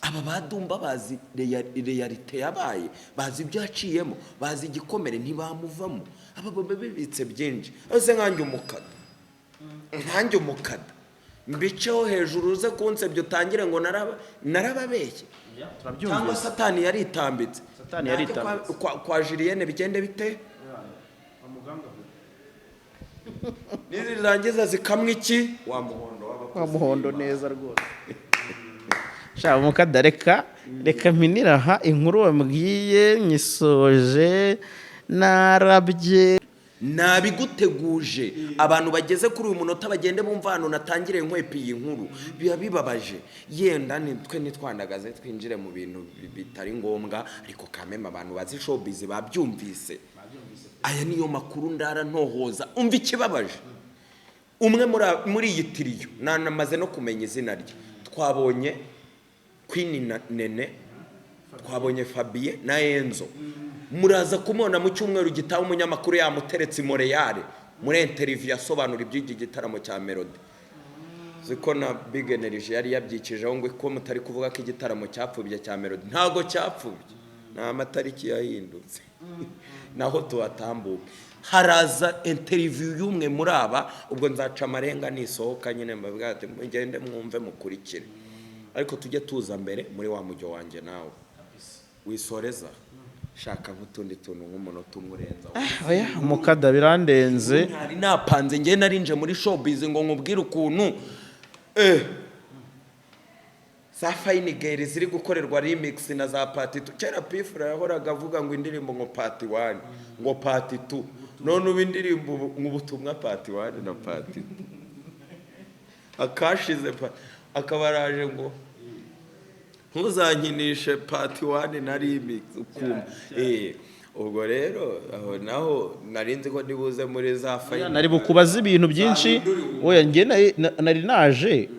Aba badumba bazi réalité yabaye, bazi ibyo yaciyemo, bazi igikomere, ntibamuvamo. Aba baba bibitse byinshi. Ese nkanjye umukada, nkanjye umukada, mbiceho hejuru, uze kunsebya, utangire ngo narababeshye cyangwa Satani yaritambitse. Satani Najye yaritambitse. kwa Julienne bigende bite nizirangiza zikamwa iki wa muhondo w'abakozi Wa muhondo. b'Imana. Neza rwose. Sha umukada, reka reka mpinira aha, inkuru wambwiye nyisoje narabye. Nabiguteguje. Abantu bageze kuri uyu munota bagende bumva ahantu natangire nkwepa iyi nkuru. Biba bibabaje, yenda twe ntitwandagaze twinjire mu bintu bitari ngombwa, ariko kameme abantu bazi showbiz babyumvise. Aya niyo makuru ndara ntohoza. Umva ikibabaje, umwe muri iyi trio nanamaze no kumenya izina rye. Twabonye Queen na Nene, twabonye Fabien na Enzo. Muraza kumubona mu cyumweru gitaha, umunyamakuru yamuteretse i Montreal muri interview asobanura iby'iki gitaramo cya Melody. Ziko na Big Energy yari yabyikijeho ngo ko mutari kuvuga ko igitaramo cyapfubye cya Melody. Ntago cyapfubye, ni amatariki yahindutse, naho tuhatambuka. Haraza interview y'umwe muri aba, ubwo nzaca amarenga nisohoka nyine mbabwira ati: "Mugende mwumve, mukurikire." Ariko tujye tuza mbere muri wa mujyo wanjye nawe wisoreza, shaka nk'utundi tuntu nk'umunota umwe urenza. Oya umukada, birandenze. Ntari napanze, njye narinje muri showbiz ngo nkubwire ukuntu za Fine Girl ziri gukorerwa remix na za part 2. Kera Pifura yahoraga avuga ngo indirimbo ngo part 1, ngo part 2. None ubu indirimbo ubu ubutumwa part 1 na part 2 akashize akaba araje ngo ntuzankinishe part 1 na remix, ukumva ubwo rero aho naho nari nzi ko nibuze muri za Fine. Nari bukubaze ibintu byinshi. Oya, njye nari naje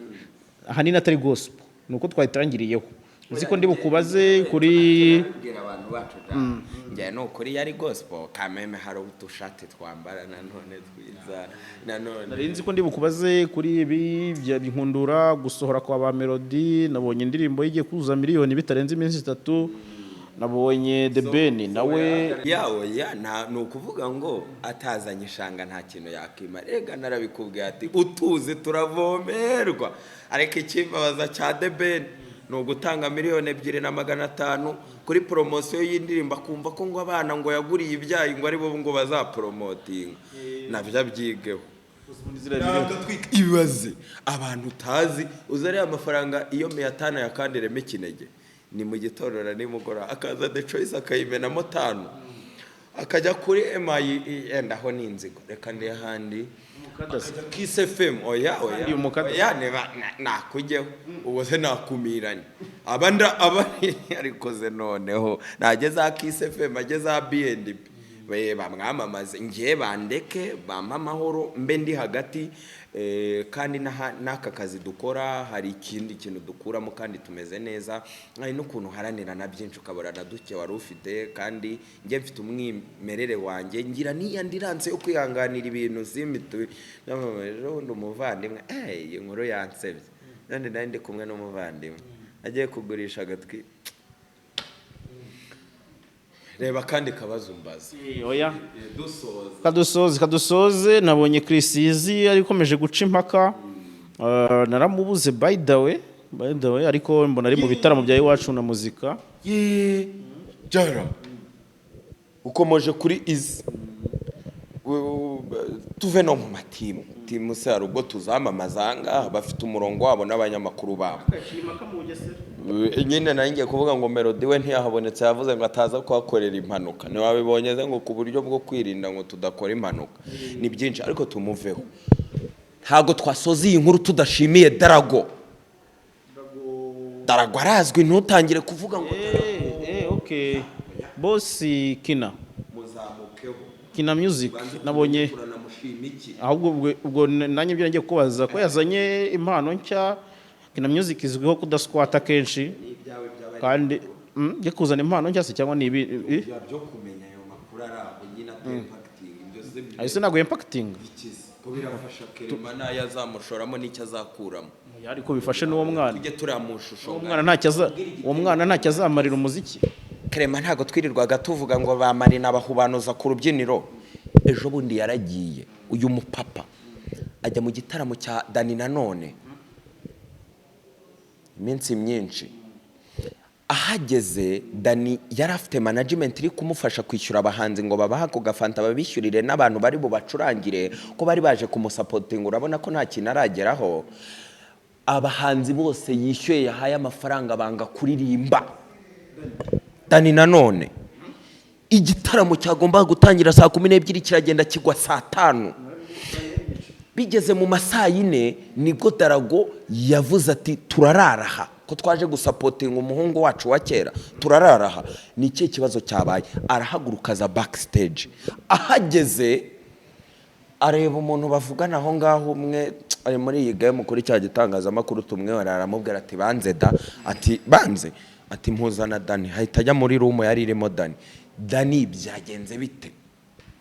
ahanini atari gospel, ni uko twayitangiriyeho. Nzi ko ndi bukubaze kuri Bwira abantu bacu njye ni ukuri yari gospel kameme, hari udushati twambara nanone twiza nanone. Nari nzi ko ndi bukubaze kuri ibi bya inkundura gusohora kwa ba Melody. Nabonye indirimbo igiye kuzuza miliyoni bitarenze iminsi 3. Nabonye The Ben nawe. Yawe ya nta, ni ukuvuga ngo atazanye ishanga nta kintu yakima. Rega narabikubwiye ati utuzi turavomerwa. Ariko ikimbabaza cya The Ben ni ugutanga 2,500,000 kuri poromosiyo y'indirimbo, akumva ko ngo abana ngo yaguriye ibyayi ngo ari bo ngo bazaporomotinga. Nabyo abyigeho. Agatwika. Ibaze abantu utazi, uzi ariya mafaranga iyo meyatanu yakandiremo ikinege ni mu gitondo na nimugoroba, akaza The Choice akayimenamo tanu, akajya kuri emayi, yenda aho ni inzigo, reka ndi ahandi, akajya Kiss FM. Oya, oya. Kandi umukadasi. Oya, niba nakujyeho ubu se nakumiranye aba nda aba ariko se noneho nageze aha Kiss FM, ageze aha B&B, bamwamamaze, ngiye bandeke, bampe amahoro mbe ndi hagati. Kandi n'aka kazi dukora hari ikindi kintu dukuramo kandi tumeze neza. Hari n'ukuntu uharanira na byinshi ukabura na duke wari ufite. Kandi njye mfite umwimerere wanjye, ngira n'iyandiranse yo kwihanganira ibintu simitu. Ejo bundi umuvandimwe, iyi nkuru yansebye none, nari ndi kumwe n'umuvandimwe agiye kugurisha agatwi. Reba kandi kabazo umbaza. Oya. Dusoza. Kadusoze, kadusoze. Nabonye Chriss Eazy ari ikomeje guca impaka. Naramubuze by the way, ariko mbona ari mu bitaramo bya Iwacu na Muzika. Ye jara ukomoje kuri izi, tuve no mu matimu timu se, hari ubwo tuzamamaza aha ngaha, bafite umurongo wabo n'abanyamakuru babo nyine. Nari ngiye kuvuga ngo Melody we ntiyahabonetse, yavuze ngo ataza kuhakorera impanuka. Ntiwabibonye se ngo ku buryo bwo kwirinda ngo tudakora impanuka ni byinshi, ariko tumuveho. Ntabwo twasoza iyi nkuru tudashimiye Darago. Darago arazwi, ntutangire kuvuga ngo Okay, boss Kina. Muzamukeho. Kina Music nabonye. Turanamushima iki? Ahubwo ubwo nanjye ibyo ngiye kubaza ko yazanye impano nshya. Kina Music izwiho kudasquata kenshi. N'ibyawe byaba. Kandi ngiye kuzana impano nshya se cyangwa ni ibi Bya byo kumenya ayo makuru ari aho nyine atempacting ibyo se. Ahise ntabwo impacting. Bikize ko birafasha Kerema n'ayo azamushoramo n'icyo azakuramo. Ariko bifashe n'uwo mwana. Tujye tureba mu shusho. Uwo mwana ntacyo azamarira umuziki. Kerema ntabwo twirirwaga tuvuga ngo ba Marina bahubanuza ku rubyiniro. Ejo bundi yaragiye uyu mupapa ajya mu gitaramo cya Dani Nanone iminsi myinshi. Ahageze, Dani yari afite management iri kumufasha kwishyura abahanzi ngo babahe ako gafanta, babishyurire n'abantu bari bubacurangire, ko bari baje kumusupportinga. Urabona ko nta kintu arageraho. Abahanzi bose yishyuye, yahaye amafaranga, banga kuririmba. Dani Nanone, igitaramo cyagombaga gutangira saa 12 kiragenda kigwa saa 5. Bigeze mu ma saa 4 nibwo Darago yavuze ati: "Turararaha ko twaje gusupportinga umuhungu wacu wa kera, turararaha, ni ikihe kibazo cyabaye?" Arahaguruka aza backstage. Ahageze areba umuntu bavugana aho ngaho, umwe ari muri iyi game kuri cya gitangazamakuru tumwe, aramubwira ati: "Banze da." Ati: "Banze." Ati: "Mpuzana Dani." Ahita ajya muri room yari irimo Dani. "Dani, byagenze bite?"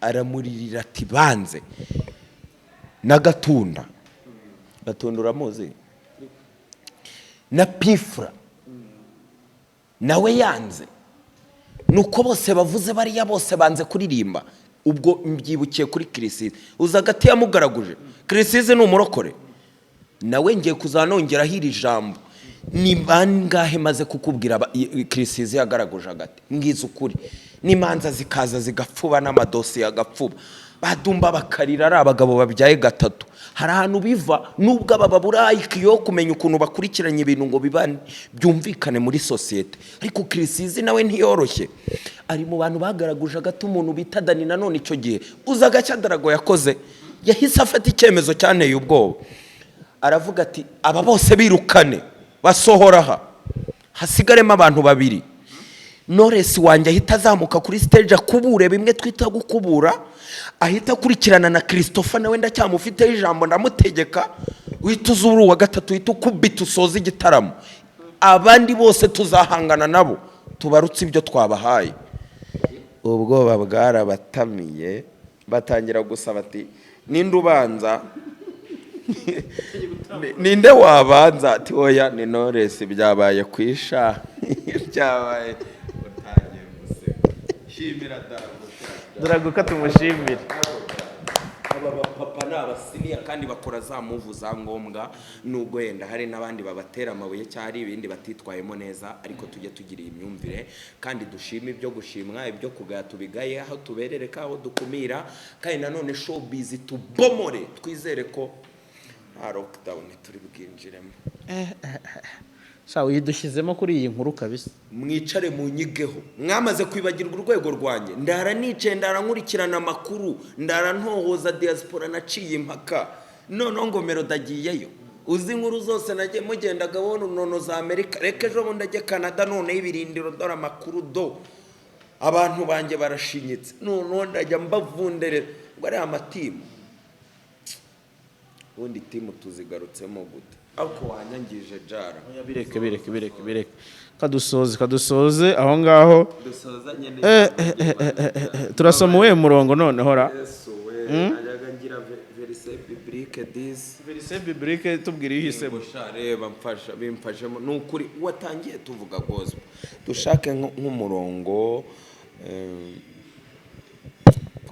Aramuririra ati: "Banze." Na Gatunda, Gatunda uramuzi, na Pifura nawe yanze. Nuko bose bavuze, bariya bose banze kuririmba. Ubwo mbyibukiye kuri Chriss Eazy, uza hagati yamugaraguje. Chriss Eazy ni umurokore nawe, ngiye kuzanongeraho iri jambo. Ni bangahe maze kukubwira Chriss Eazy yagaraguje hagati? Mbwiza ukuri, n'imanza zikaza zigapfuba, n'amadosiye agapfuba, badumba bakarira, ari abagabo babyaye gatatu. Hari ahantu biva nubwo aba babura IQ yo kumenya ukuntu bakurikiranye ibintu ngo biba byumvikane muri sosiyete. Ariko Chriss Eazy nawe ntiyoroshye, ari mu bantu bagaraguje hagati umuntu bita Dani Nanone. Icyo gihe uza agashya Darago yakoze, yahise afata icyemezo cyanteye ubwoba. Aravuga ati: "Aba bose birukane, basohora aha, hasigaremo abantu babiri." Knowless wanjye ahita azamuka kuri stage akubure, bimwe twita gukubura, ahita akurikirana na Christopher, nawe ndacyamufiteho ijambo, ndamutegeka: "Uhita uza uri uwa gatatu, uhita ukubita usoza igitaramo, abandi bose tuzahangana nabo tubarutse ibyo twabahaye." Ubwoba bwarabatamiye, batangira gusaba ati: "Ninde ubanza? Ninde wabanza?" Ati: "Oya, ni Knowless." Byabaye ku isha, byabaye utangiye guseka. Shimira Darago. Darago, ko tumushimire. Aba bapapa ni abasiniya kandi bakora za move za ngombwa, nubwo yenda hari n'abandi babatera amabuye cyangwa hari ibindi batitwayemo neza, ariko tujye tugira iyi myumvire kandi dushime ibyo gushimwa, ibyo kugaya tubigaye, aho tuberereka, aho dukumira. Kandi nanone showbiz tubomore, twizere ko nta lockdown turi bwinjiremo. Sha, uyidushyizemo kuri iyi nkuru kabisa. Mwicare munyigeho, mwamaze kwibagirwa urwego rwanjye. Ndara nicaye, ndara nkurikirana amakuru, ndara ntohoza diaspora, naciye impaka. Noneho ngo Melody agiyeyo, uzi inkuru zose nagiye mugendaga nono za Amerika, reka ejo bundi ajye Canada. Noneho ibirindiro, dore amakuru do, abantu banjye barashinyitse. Noneho ndajya mbavundereza ngo ariya amatimu, ubundi timu tuzigarutsemo gute? Ariko wanyangije, jara. Bireke, bireke, bireke, bireke, kadusoze aho ngaho. Dusozanye. Turasoma uwuhe murongo noneho ra? Yesu we, najyaga ngira verset biblique disi. Verset biblique, tubwire iyo uhisemo. Sha, reba mfasha, bimfashemo ni ukuri. Watangiye tuvuga gospel, dushake nk'umurongo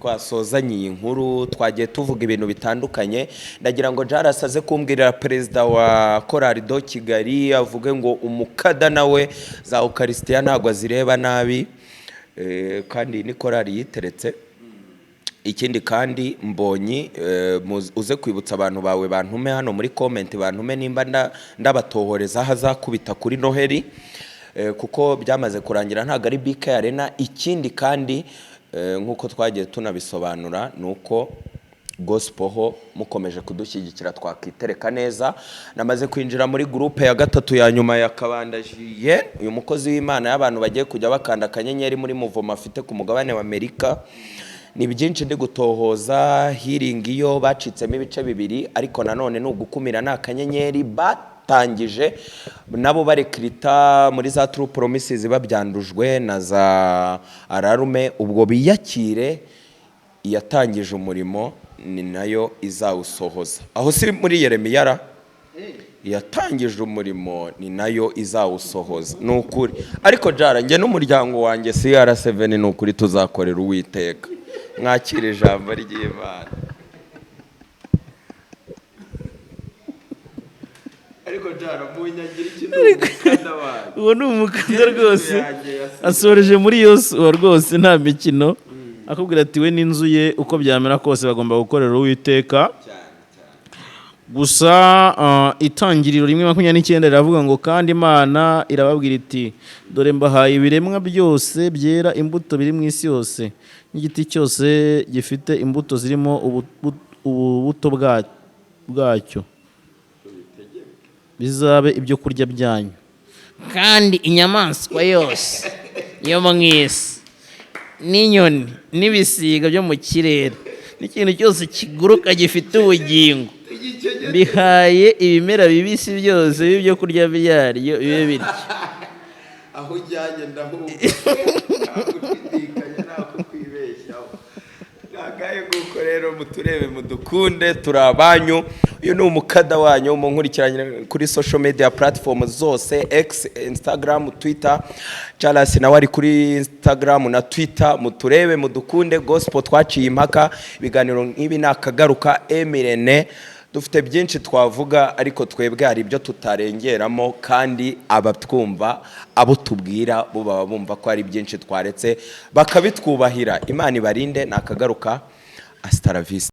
twasozanye iyi nkuru. Twagiye tuvuga ibintu bitandukanye. Ndagira ngo Jaras aze kumbwirira perezida wa Korali de Kigali, avuge ngo umukada nawe za ukarisitiya ntabwo azireba nabi. Kandi ni korali yiteretse. Ikindi kandi mbonyi, uze kwibutsa abantu bawe bantume hano muri comment, bantume nimba ndabatohoreza aho azakubita kuri Noheli, kuko byamaze kurangira, ntabwo ari BK Arena. Ikindi kandi, nk'uko twagiye tunabisobanura, ni uko gospel ho mukomeje kudushyigikira twakitereka neza. Namaze kwinjira muri groupe ya gatatu ya nyuma ya Kabanda Julien, uyu mukozi w'Imana, y'abantu bagiye kujya bakanda akanyenyeri muri muvoma afite ku mugabane wa Amerika. Ni byinshi ndi gutohoza. Healing iyo bacitsemo ibice bibiri, ariko nanone ni ugukumira, ni akanyenyeri batangije nabo barekirita muri za True Promises, babyandujwe na za ararume. Ubwo biyakire, iyatangije umurimo ni nayo izawusohoza. Aho si muri Yeremiya ra? Yatangije umurimo ni nayo izawusohoza, ni ukuri. Ariko jara, njye n'umuryango wanjye CR7, ni ukuri tuzakorera Uwiteka. Mwakire ijambo ry'Imana. Ariko jara, munyagira ikintu umukanda wanjye. Uwo ni umukanda rwose, asoreje muri Yosuwa rwose, nta mikino. Akubwira ati we n'inzu ye uko byamera kose bagomba gukorera Uwiteka. Gusa Itangiriro 1:29 riravuga ngo: "Kandi Imana irababwira iti: Dore mbahaye ibiremwa byose byera imbuto biri mu isi yose, n'igiti cyose gifite imbuto zirimo ubuto bwacyo, bizabe ibyo kurya byanyu. Kandi inyamaswa yose yo mu isi n'inyoni n'ibisiga byo mu kirere n'ikintu cyose kiguruka gifite ubugingo, bihaye ibimera bibisi byose b'ibyo kurya byaryo." Bibe bityo. Aho ujyanye ndahumva, nta gushidikanya, nta kukwibeshyaho. Nagaye nguko rero, muturebe, mudukunde, turi abanyu. Uyu ni umukada wanyu, munkurikiranye kuri social media platform zose: X, Instagram, Twitter. Charles nawe ari kuri Instagram na Twitter. Muturebe, mudukunde. Gospel twaciye impaka, ibiganiro nk'ibi nakagaruka. Emirene dufite byinshi twavuga, ariko twebwe hari ibyo tutarengeramo, kandi abatwumva, abo tubwira bo baba bumva ko hari byinshi twaretse, bakabitwubahira. Imana ibarinde, nakagaruka, hasta la vista.